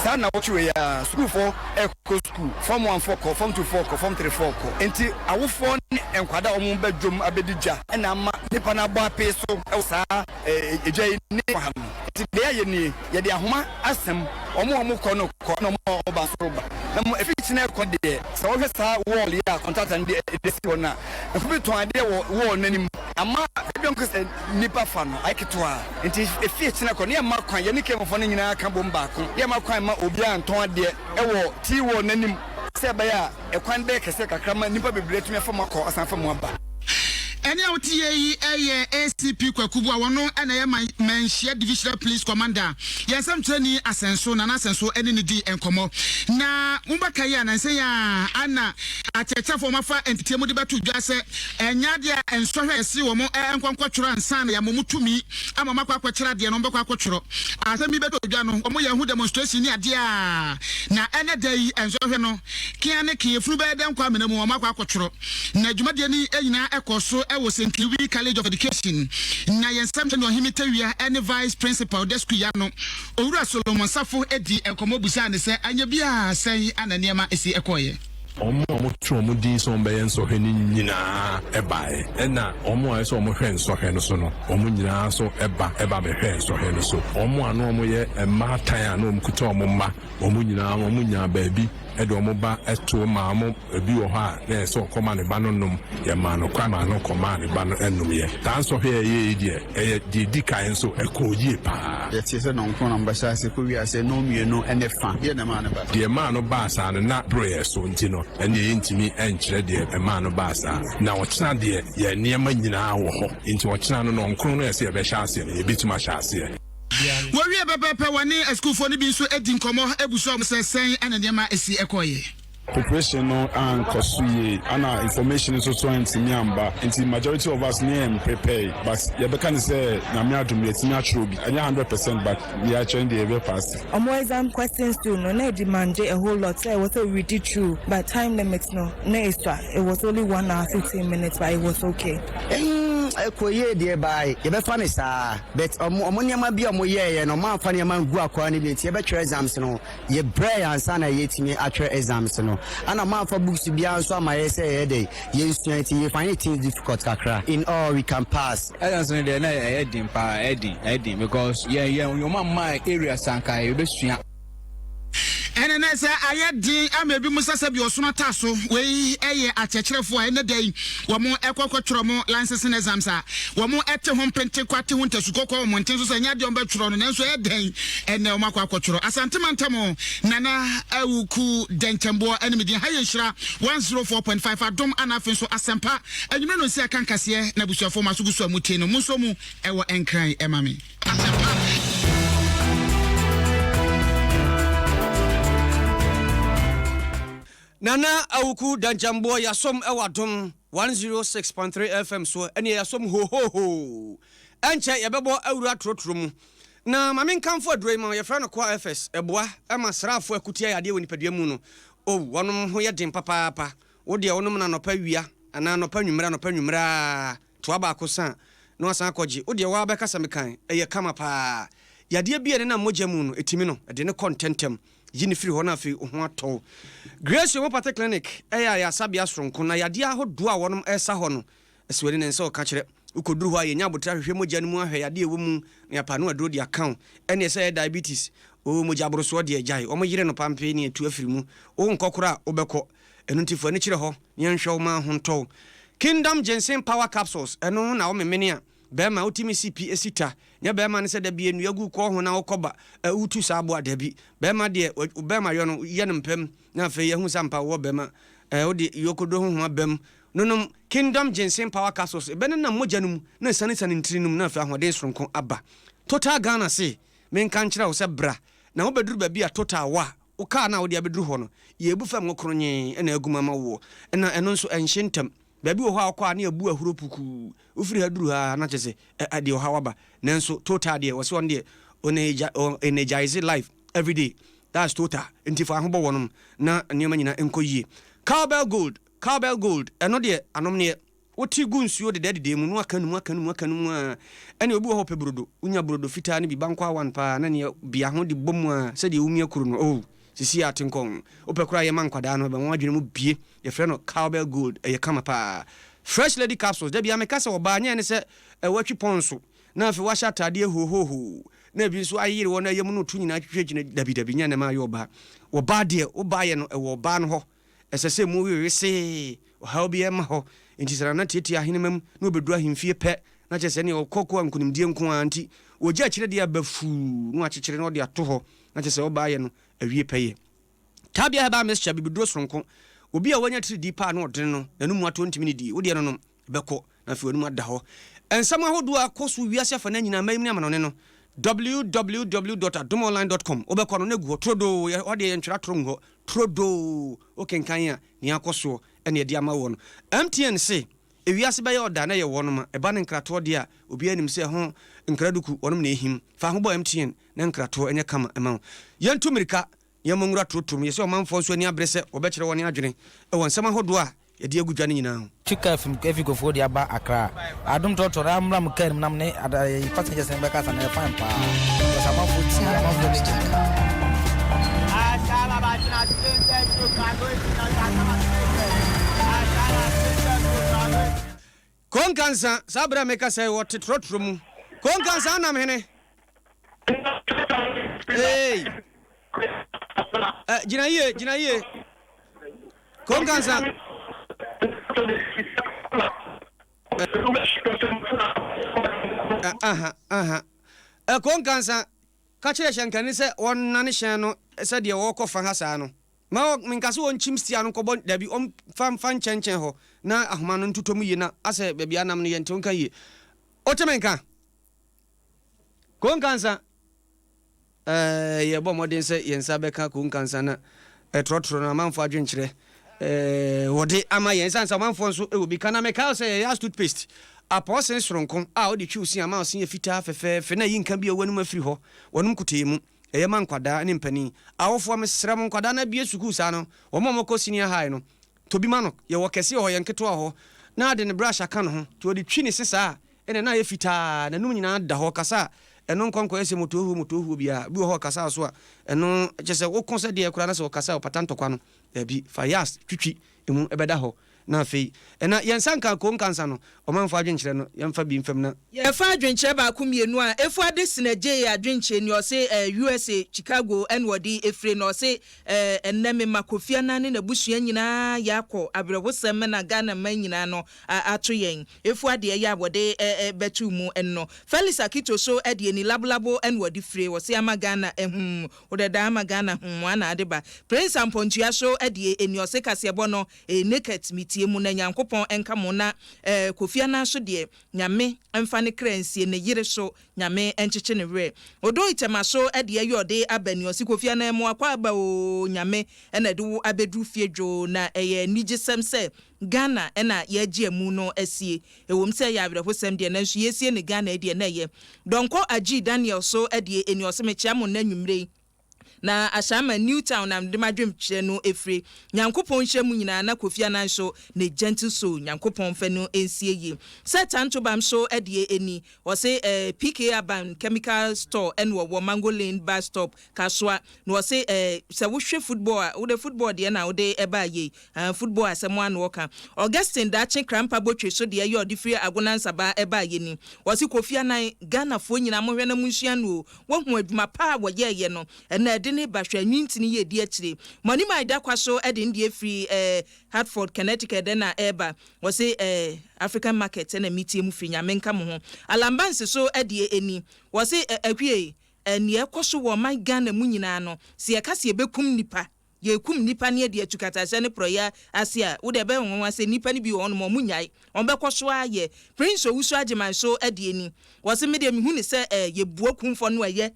Saa nnawɔtwe wei ara, sukuufoɔ rekɔ sukuu, Form One foɔ kɔ, Form Two foɔ kɔ, Form Three foɔ kɔ. Enti awofoɔ ne nkwadaa a wɔba dwam abɛdi dwa na ama nnipa no abɔ apee so wɔ saa dwa yi ne fa ha no. Enti deɛ yɛayɛ nie, yɛde ahoma asɛm wɔn a wɔkɔ no kɔ na wɔn a wɔba nso ba. Na mmom ɛfiri kyena rekɔ deɛ, sɛ wohwɛ saa wall yi a kɔntrata no de asi hɔ no a, nkurɔfoɔ bi tɔn adeɛ wɔ wall no anim. Ama baabi a wɔka sɛ nnipa fa no ayɛ ketewa. Enti efi akyiri akɔ no, yɛmma kwan, yɛne Kemfoɔ no nyinaa ka bom baako, yɛmma kwan mma obiara ntɔn adeɛ wɔ T-Wall no anim sɛ ɛbɛyɛ a ɛkwan bɛyɛ kɛseɛ kakra ma nnipa bebree atumi afa mu akɔ asan afa mu aba. Ɛnne a wote yɛ yi yɛ ACP Kwaku Boah, ɔno na ɛyɛ Manhyia Divisional Police Commander. Yɛn nsɛmtwerɛni Asɛnso, Nana Asɛnso ne no dii nkɔmmɔ. Na mobɛkae a, nansa yi ara na akyerɛkyerɛfoɔ a wɔafa nteteɛ mu de bɛto dwa sɛ Ɛnyɛ adeɛ a nsɔhwɛ a yɛse wɔn nkɔ nkɔtwerɛ ansa na yɛama wɔn tumi ama wɔn akɔ akɔkyerɛ adeɛ no, wɔbɛkɔ akɔtwerɛ. Asɛm yi bɛtɔ dwa no, wɔyɛ ho demonstration ne adeɛ a, na ɛnnɛ da yi nsɔhwɛ no, kea ne kea, efunu bɛyɛ dɛn kɔ amena mu, wɔakɔ akɔtwerɛ. Na dwumadie no nyinaa kɔɔ so wɔ St. Louis College of Education. Na yɛn nsɛm ne Ɔhene Tawia ne Vice Principal da sukuu yi ano, Owura Solomon Safo dii nkɔmmɔ bisaa no sɛ anyɛ biara sɛn na nneɛma si kɔeɛ. Wɔn a wɔtoo wɔn din sɛ wɔbɛyɛ nsɔhwɛ no nyinaa baeɛ, ɛnna wɔn a ɛsɛ sɛ wɔhwɛ nsɔhwɛ no so no, wɔn nyinaa nso ba ba bɛhwɛɛ nsɔhwɛ no so. Wɔn a na wɔyɛ mmaatan a na wɔkuta wɔn mma, wɔn nyinaa wɔnyaa baabi de wɔn ba too maa wɔn. Ebi wɔ hɔ a, na ɛsɛ sɛ ɔkɔma ne ba no nom, yɛmaa no kwan maa no kɔmaa ne ba no nomyɛ. Saa nsɔhwɛ a yɛyɛeɛ yi deɛ, ɛyɛ deɛ ɛdi kan nso, ɛkɔɔ yie pa ara. Yɛtee sɛ nnɔnkron na mobɛhyɛ ase kɔwiee ase nnɔnmienu ne fã. Deɛn na ɛmaa no baa saa? Deɛ ɛmaa no baa saa no, na bere reso nti no, ɛnneɛ yɛntumi nkyerɛ deɛ ɛmaa no baa saa. Na ɔkyena deɛ, yɛn nneɛma nyinaa wɔ hɔ, enti ɔkyena no, nnɔnkron no a ɛsɛ sɛ yɛbɛhyɛ aseɛ no, yɛbɛtumi ahyɛ aseɛ. Wɔwiee pɛpɛɛpɛ, wɔne asukuufoɔ no bi nso di nkɔmmɔ bisa wɔn sɛ sɛn na nneɛma si kɔeɛ. Preparation no ankɔ so yie ana information nso so antumi amba nti majority of us ne yɛn prepare but yɛbɛka no sɛ Nyame adom yɛatumi atwerɛ bi ɛnyɛ 100% but deɛ yɛatwerɛ no deɛ yɛbɛ pass. Ɔmo exam questions too no na ɛdemande a whole lot sɛ ɛwɔ sɛ wo readi through but time limit no na esua it was only one hour 15 minutes but it was okay. Ehm ɛkɔ yie deɛ by yɛbɛfa no saa but ɔmo ɔmo nneɛma bi a ɔmo yɛɛyɛ no ɔmo amfa nneɛma angu akwaa no bi nti yɛbɛtwerɛ exams no Yɛbrɛɛ ansa na yɛatumi atwerɛ exams no, ɛna moamfa books biara nso amma yɛ sɛ yɛyɛ dɛn, yɛnsua nti yɛ find things difficult kakra. In all, we can pass. Exams no deɛ na ɛyɛ den paa, ɛyɛ den, ɛyɛ den because yɛn yɛn wɔn amma areas a anka yɛbɛsua. Ɛne ne sɛ ayɛ den ama ebinom sɛ sɛbi ɔsono ataaso. Wei yɛ akyerɛkyerɛfoɔ a ɛnnɛ da yi wɔn kɔ kɔtwerɛ wɔn licensing exams a wɔn te ho mpentekwa te ho ntasu kɔkɔɔ wɔ mmɔnten so sɛ ɛnyɛ adeɛ a wɔbɛtwerɛ no nanso ɛyɛ dɛn ɛnnɛ wɔn akɔ akɔtwerɛ. Asante mantam Nana Awuku Dɛnkyɛmboɔ ne me din ha yɛ Nhyira 104.5 Adom ana afei nso Asɛmpa anwummerɛ no nsi aka nkaseɛ na abusuafoɔ mo aso gu so a motie no monsɔ mu ɛwɔ Nkran ɛma me. Asɛmpa. Nana Awuku Dankyamboɔ Yasom wɔ Adom 106.3 FM so ɛneɛ Yasom hohohoo Ɛnkyɛ yɛbɛbɔ awura torotoro mu Na ma menkamfo aduro yi ma wo yɛfrɛ no Koa FS Ɛboa ma sraafoɔ akutia yadeɛ wɔ nipadua mu no Oh wɔnom ho yɛ den papaapa Wo deɛ wonom no anɔpa awia anaa anɔpa anwumerɛ anɔpa anwumerɛ aa Toa baako sa a, na wasan akɔgye. Wo deɛ woara bɛka sɛ mekan. Ɛyɛ kama paa. Yadeɛ bi a ɛnenam mogya mu no, ɛtumi no, ɛde no kɔ ntɛmntɛm. Yi no firi hɔ na afei wo ho atɔ wo. Grace Homeopathy Clinic yɛ ayaresabea soronko, na yadeɛ ahodoɔ a wɔnom resa hɔ no, ɛsɛ w'ani na ɛnsɛ ɔka kyerɛ. Wokɔduru hɔ a, yɛnya aboterɛ ahwehwɛ mogya no mu ahwɛ yadeɛ a ɛwɔ mu, na yɛapa ano aduro de aka wo. Ɛnneɛ sɛ ɛyɛ diabetes, oo, mogya aborosoɔ deɛ, gyae. Wɔyere no pampee na yɛtu afiri mu. Wonkɔ koraa a, wobɛkɔ. Ɛno nti fa ani kyerɛ hɔ na yɛnhwɛ wo ma ho ntɔ wo. Kingdom Ginseng Power Capsules, ɛno na womemene a, bɛrima wotumi si pi si ta. Nyɛ bɛrima no sɛ da bi nnua gu kɔɔ ho na wokɔ ba a wotu saa aboa, dabi. Bɛrima deɛ, wo bɛrima yɔ no, yɛ no mpam na afei yɛahu sɛ ampa wowɔ bɛrima. Ɛɛ, wode yokodo honhom aba mu. Nonom Kingdom Ginseng Power Capsules, ɛbɛnenam mogya no mu na asianesane ntini no mu na afei ahoɔden soronko aba. Total Ghana se menka nkyerɛ wo sɛ bra na wobɛduru baabi a Total wɔ a, Wo kaa no a wode abɛduru hɔ no, yɛrebu fam kronyee na agu mu ama woɔ. Na ɛno nso, ɛnhye ntɛm. Baabi wɔ hɔ a wokɔ a na yɛabu ahuro pukuu. Wofiri ha duru ha a, na kyerɛ sɛ ɛ, deɛ ɔhaw aba. Nanso Total deɛ, wɔse wɔn deɛ, ɔ energize life everyday. That's Total. Nti fa ho bɔ wɔnom na nneɛma nyinaa nkɔ yie. Cowbell Gold, Cowbell Gold, ɛno deɛ, anomneɛ. Wote gu nsuo dedɛɛdedɛɛ mu na waka no mu aka no mu aka no mu aa ɛne obi wɔ hɔ ɔpɛ brodo wonya brodo fitaa no bi bankɔ awan paa na neɛ bia ho de bɔ mu aa sɛdeɛ womia kuro no oh sisi a tenkɔn wopɛ koraa yɛ ma nkwadaa no ɛbɛma wɔn adwene mu bie yɛfrɛ no cowbell gold ɛyɛ kama paa fresh lady capsules da biara meka sɛ ɔbaa nyɛ ne sɛ watwi pɔn so na afei wahyɛ ataadeɛ hoohoohoo na ebi nso ayeyere wɔn ayam no to nyinaa twitwa gyina dabi dabi nyɛ ne ma ayɛ ɔbaa ɔbaa deɛ wobaa yɛ no ɛwɔ ɔbaa no hɔ Ɛsɛ sɛ emu we wesee, ɔhaw biara mma hɔ. Enti sɛ Nana tiatia ahenemma mu na obedu ahemfie pɛ, na kyerɛ sɛ ɛnneɛ ɔkɔ ko a nkonimdie nko ara nti, wɔgya akyire deɛ aba fuu na wakyekyere na ɔde ato hɔ, na kyerɛ sɛ ɔbaayɛ no awie pɛyɛ. Tabia Herbal Mixture, bibiduro soronko. Obi a wanya atiridii paa na ɔdene no, n'anomu ato ntumi nnidie, wo deɛ no nom, ɛbɛkɔ, na afei w'anom ada hɔ. Nsɛm ahodoɔ a ɛkɔ so wiase afanan nyinaa, mmayi mu ne amanɔne no, www dot adomonline dot com, wobɛkɔ no na ɛgu hɔ turodoo, ɛhɔ deɛ yɛntwerɛ atorɔ ngu hɔ, turodoo, wokenkan a, nea akɔ soɔ na yɛde ama woɔ no. MTN se, ewiase bɛyɛ ɔda na ɛyɛ wɔnom a, ɛba no nkratoɔ deɛ a, obiara nim sɛ ɛho nkraduku wɔnom na ɛhim. Fa ho bɔ MTN na nkratoɔ nyɛ kama ma wo. Yɛntu mmirika Yɛmmɔ nwura torotoro mu. Yɛsɛ ɔmanfoɔ nso ani abere sɛ wɔbɛkyerɛ wɔn adwene wɔ nsɛm ahodoɔ a yɛde agu dwa no nyinaa ho. Tu kaa firi efi Kofoɔ de aba Accra. Adom trɔtrɔ no ammra mo kaa no mu na mo ne ada yɛyi passengers no bɛkasa no ɛyɛ fine paa because amanfoɔ tie amanfoɔ ani gye. Konkansa, saa berɛ a mekasa yi wɔte trɔtrɔ mu. Konkansa anam hene? Hey. Eh, gyina yie, gyina yie. Konkansa. Eh, aha, aha. Eh, Konkansa, ka kyerɛ hyɛnkani sɛ wɔnnane hyɛn no sɛdeɛ wɔrekɔ fa ha saa no. Ma wɔ, menka sɛ wɔnkyim stia no nkɔbɔ, dabi, wɔmfa mfa nkyɛnkyɛn hɔ na ahoma no ntotɔ mu yie na asɛ baabi anam no yɛnte wo nka yie. Wote me nka? Konkansa. Ɛɛ, yɛbɔ mmɔden sɛ yɛn nsa bɛka Konkansa na ɛtrɔtrɔ no amanfoɔ adwenkyerɛ ɛɛ wɔde ama yɛn. Ɛsiane sɛ ɔmanfoɔ nso wɔ bi ka na mekae sɛ yɛyɛ as toothpaste apɔɔsen soronko a wode twi wo se ama wo se yɛ fitaa fɛfɛɛfɛ na ayi nka bi a ɛwɔ w'anom afiri hɔ w'anom kotee mu. Ɛyɛ ma nkwadaa ne mpanin. Awofoɔ mesrɛ mo nkwadaa no abue sukuu saa no wɔn a wɔkɔ senior high no tɔ bi ma no. Yɛwɔ kɛseɛ wɔ hɔ yɛ nketewa wɔ hɔ na ade ne brush aka ne ho nti wɔde twi ne se saa a ɛna na ayɛ fitaa, n'anom nyinaa da hɔ, ɔkasa a, ɛno nkɔ nkɔyɛ sɛ motohuo motohuo biara. Obi wɔ hɔ a ɔkasa so a, ɛno kyerɛ sɛ woko sɛ deɛ koraa na sɛ ɔkasa a ɔpata ntɔkwa no. Daabi, fa yas twitwi emu ɛbɛda hɔ. Na afei, ɛna yɛn nsa nka ko nkansa no, ɔmanfoɔ adwenkyerɛ no, yɛmfa bi mfam na. Yɛfa adwenkyerɛ baako mmienu a, Efo Adesina gyee adwenkyerɛ ni, ɔse eh, USA, Chicago ɛna ɔde efire na ɔse eh, ɛnnɛ me ma Kofi Annan ne n'abusua nyinaa yɛakɔ, awerɛhosɛm na Ghana man nyinaa no ato yɛn. Efo adeɛ yɛ a wɔde eh, bɛtoo mu ɛno. Felix Akito so deɛ ni, Labolabo ɛna ɔde fire, ɔse ama Ghana eh, wodɛ daa ama Ghana hmm, ana ade ba. Prince Ampɔntua so deɛ ɛni, ɔse kaseɛbɔ no eh, naked metie mu na Nyankopɔn nka mo na eh, Kofi Annan so deɛ Nyame mfa ne kra nsie, ne yere so Nyame nkyekye ne werɛ. Odoi Tema so deɛ yɛ ɔde aba ni, ɔse Kofi Annan mo akɔ aba oo Nyame na ɛde wo abɛduru fie dwoo na ɛyɛ anigyesɛm sɛ Ghana na yɛregye amu no asie. Ɛwom sɛ ɛyɛ awerɛhosɛm deɛ nanso yɛresie no Ghana yi deɛ na ɛyɛ. Donkor Agyii Daniel so deɛ ɛni, ɔse mekyea mo nnɛ anwumerɛ yi. Na Ashaiman New Town na mede m'adwemkyerɛ no firi. Nyankopɔn nhyira mo nyinaa na Kofi Annan nso ne gentle soul Nyankopɔn mfa no nsie yie. Sɛ Tantobam nso deɛ ɛni, ɔse eh, PK Aban Chemical Store ɛna ɔwɔ Mango Lane Bus Stop, Kasoa. Na ɔse eh, sɛ wohwɛ football a, wode football deɛ na wode ɛbaa yei, ah, football asɛm ara na ɔka. Augustine Daakye Krampa Botwe so deɛ yɛ ɔde firi Agona Nsabaa ɛbaa yɛ ni. Ɔse Kofi Annan, Ghanafoɔ nyinaa monhwɛ na monsua no o, Woahu adwuma pa a wɔyɛeɛ no, ɛna ɛde ne ba hwɛ nwintini yɛ di akyire. Money da kwa so de ndeɛ firi eh, Hartford, Connecticut ɛna ɛreba. Wɔse eh, African market ɛna metie mu firi, Nyame nka mo ho. Alambanse so deɛ ɛni. Wɔse eh, Ahwie, eh, nea ɛkɔ so wɔ ɔman Ghana mu nyinaa no, sɛ yɛka sɛ yɛbɛkum nnipa, Yɛrekum nnipa ne yɛde atu katahyɛ ne porɔeɛ ase a, wo deɛ ɛbɛyɛ wo nwanwa sɛ nnipa no bi wɔ hɔnom a wɔnnyae. Wɔbɛkɔ so ara ayɛ. Prince Owusu Agyeman nso deɛ ni. Ɔse, Me deɛ mehu no sɛ eh, yɛbua kumfɔ no a ɛyɛ.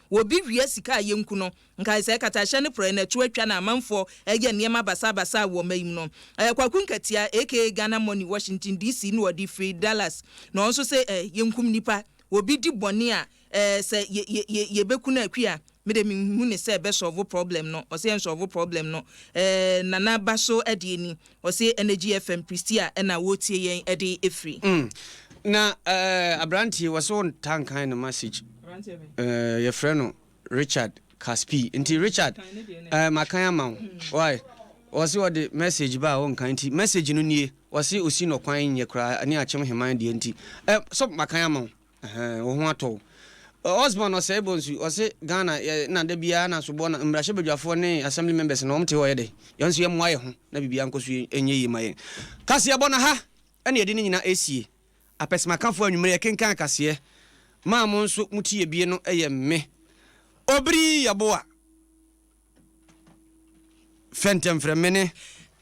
Obi wia sika a yɛnku no. Nkae sɛ katahyɛ ne porɔeɛ no ɛto atwa na amanfoɔ reyɛ nneɛma basaabasaa wɔ ɔma yi mu no. Eh, Kwaku Nkatia aka Ghana Money, Washington DC na ɔde firi Dallas. Na ɔno nso se eh, yɛnkum nnipa. Obi di bɔne a, eh, sɛ yɛ, yɛ, yɛ, yɛbɛku no akwi a, Me de me nhu ne sɛ ɛbɛ solve problem no, ɔse ɛnsɔlvo problem no eh, Nana ba so deɛ ni, ɔse Energy FM Pristia ɛna wɔretie yɛn ɛde ɛfiri. Mm na eh, abranteɛ wɔ sɛ wontaa nkan no message eh, yɛfrɛ no Richard Caspi nti Richard eh, makan ama wo why wɔse wɔde message ba a wonkan nti message no nie wɔse osi no kwan nyɛ koraa ne akyem heman deɛ nti eh, so makan ama wo. Ɛhɛn, wo ho atɔ wo. Osborn Osei Bonsu, ɔse Ghana yɛ na da biara na soboɔ na mmarahyɛbadwafoɔ ne assembly members no wɔn te hɔ yɛ dɛ? Yɛn nso yɛmmoa yɛ ho na biribiara nkɔ so nyɛ yie ma yɛn. Kaseɛbɔ na ha na yɛde ne nyinaa ɛresie. Apɛsɛmakafoɔ anwummerɛ yɛkenkan kaseɛ maa mo nso motie bie no yɛ me Obiri Yeboah. Fɛntɛmfrɛ me ne.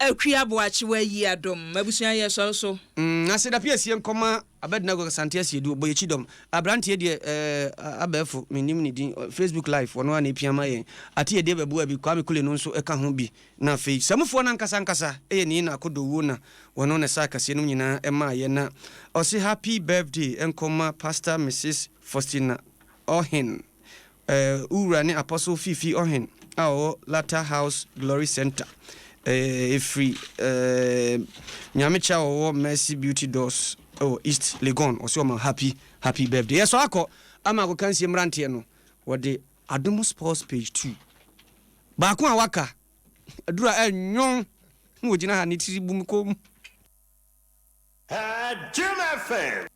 Akua Boakye wayi adom. M'abusua yɛ sɔre so. Mm ase dapi asie nkɔma Abednego Asante Asiedu ɔbɔ yɛkyi dɔm abranteɛ deɛ eh abɛɛfo mennim ne din Facebook live ɔno ara na epia ma yɛn ate yɛdeɛ bɛboa bi Kwame Kule no nso ɛka ho bi na afei Samufoɔ no ankasa ankasa ɛyɛ Nina Akodowuo na wɔno na ɛsaa kaseɛ nom nyinaa ɛmaa yɛn na ɔse happy birthday nkɔma Pastor Mrs Faustina Ohen. Wo wura ne Apostle Fifi Ohen a ɔwɔ Latter House Glory Center. Ɛfiri Nyamekyɛ a ɔwɔ Mercy Beauty Doors wɔ East Legon. Ɔsɛ ɔma happy happy birthday. Yɛsɔ akɔ ama agokansie mmeranteɛ no. Wɔde Adom Sports page 2. Baako a waka aduru a ɛnwon na wɔgyina ha ne tiri bu me kɔn mu. Jim FM.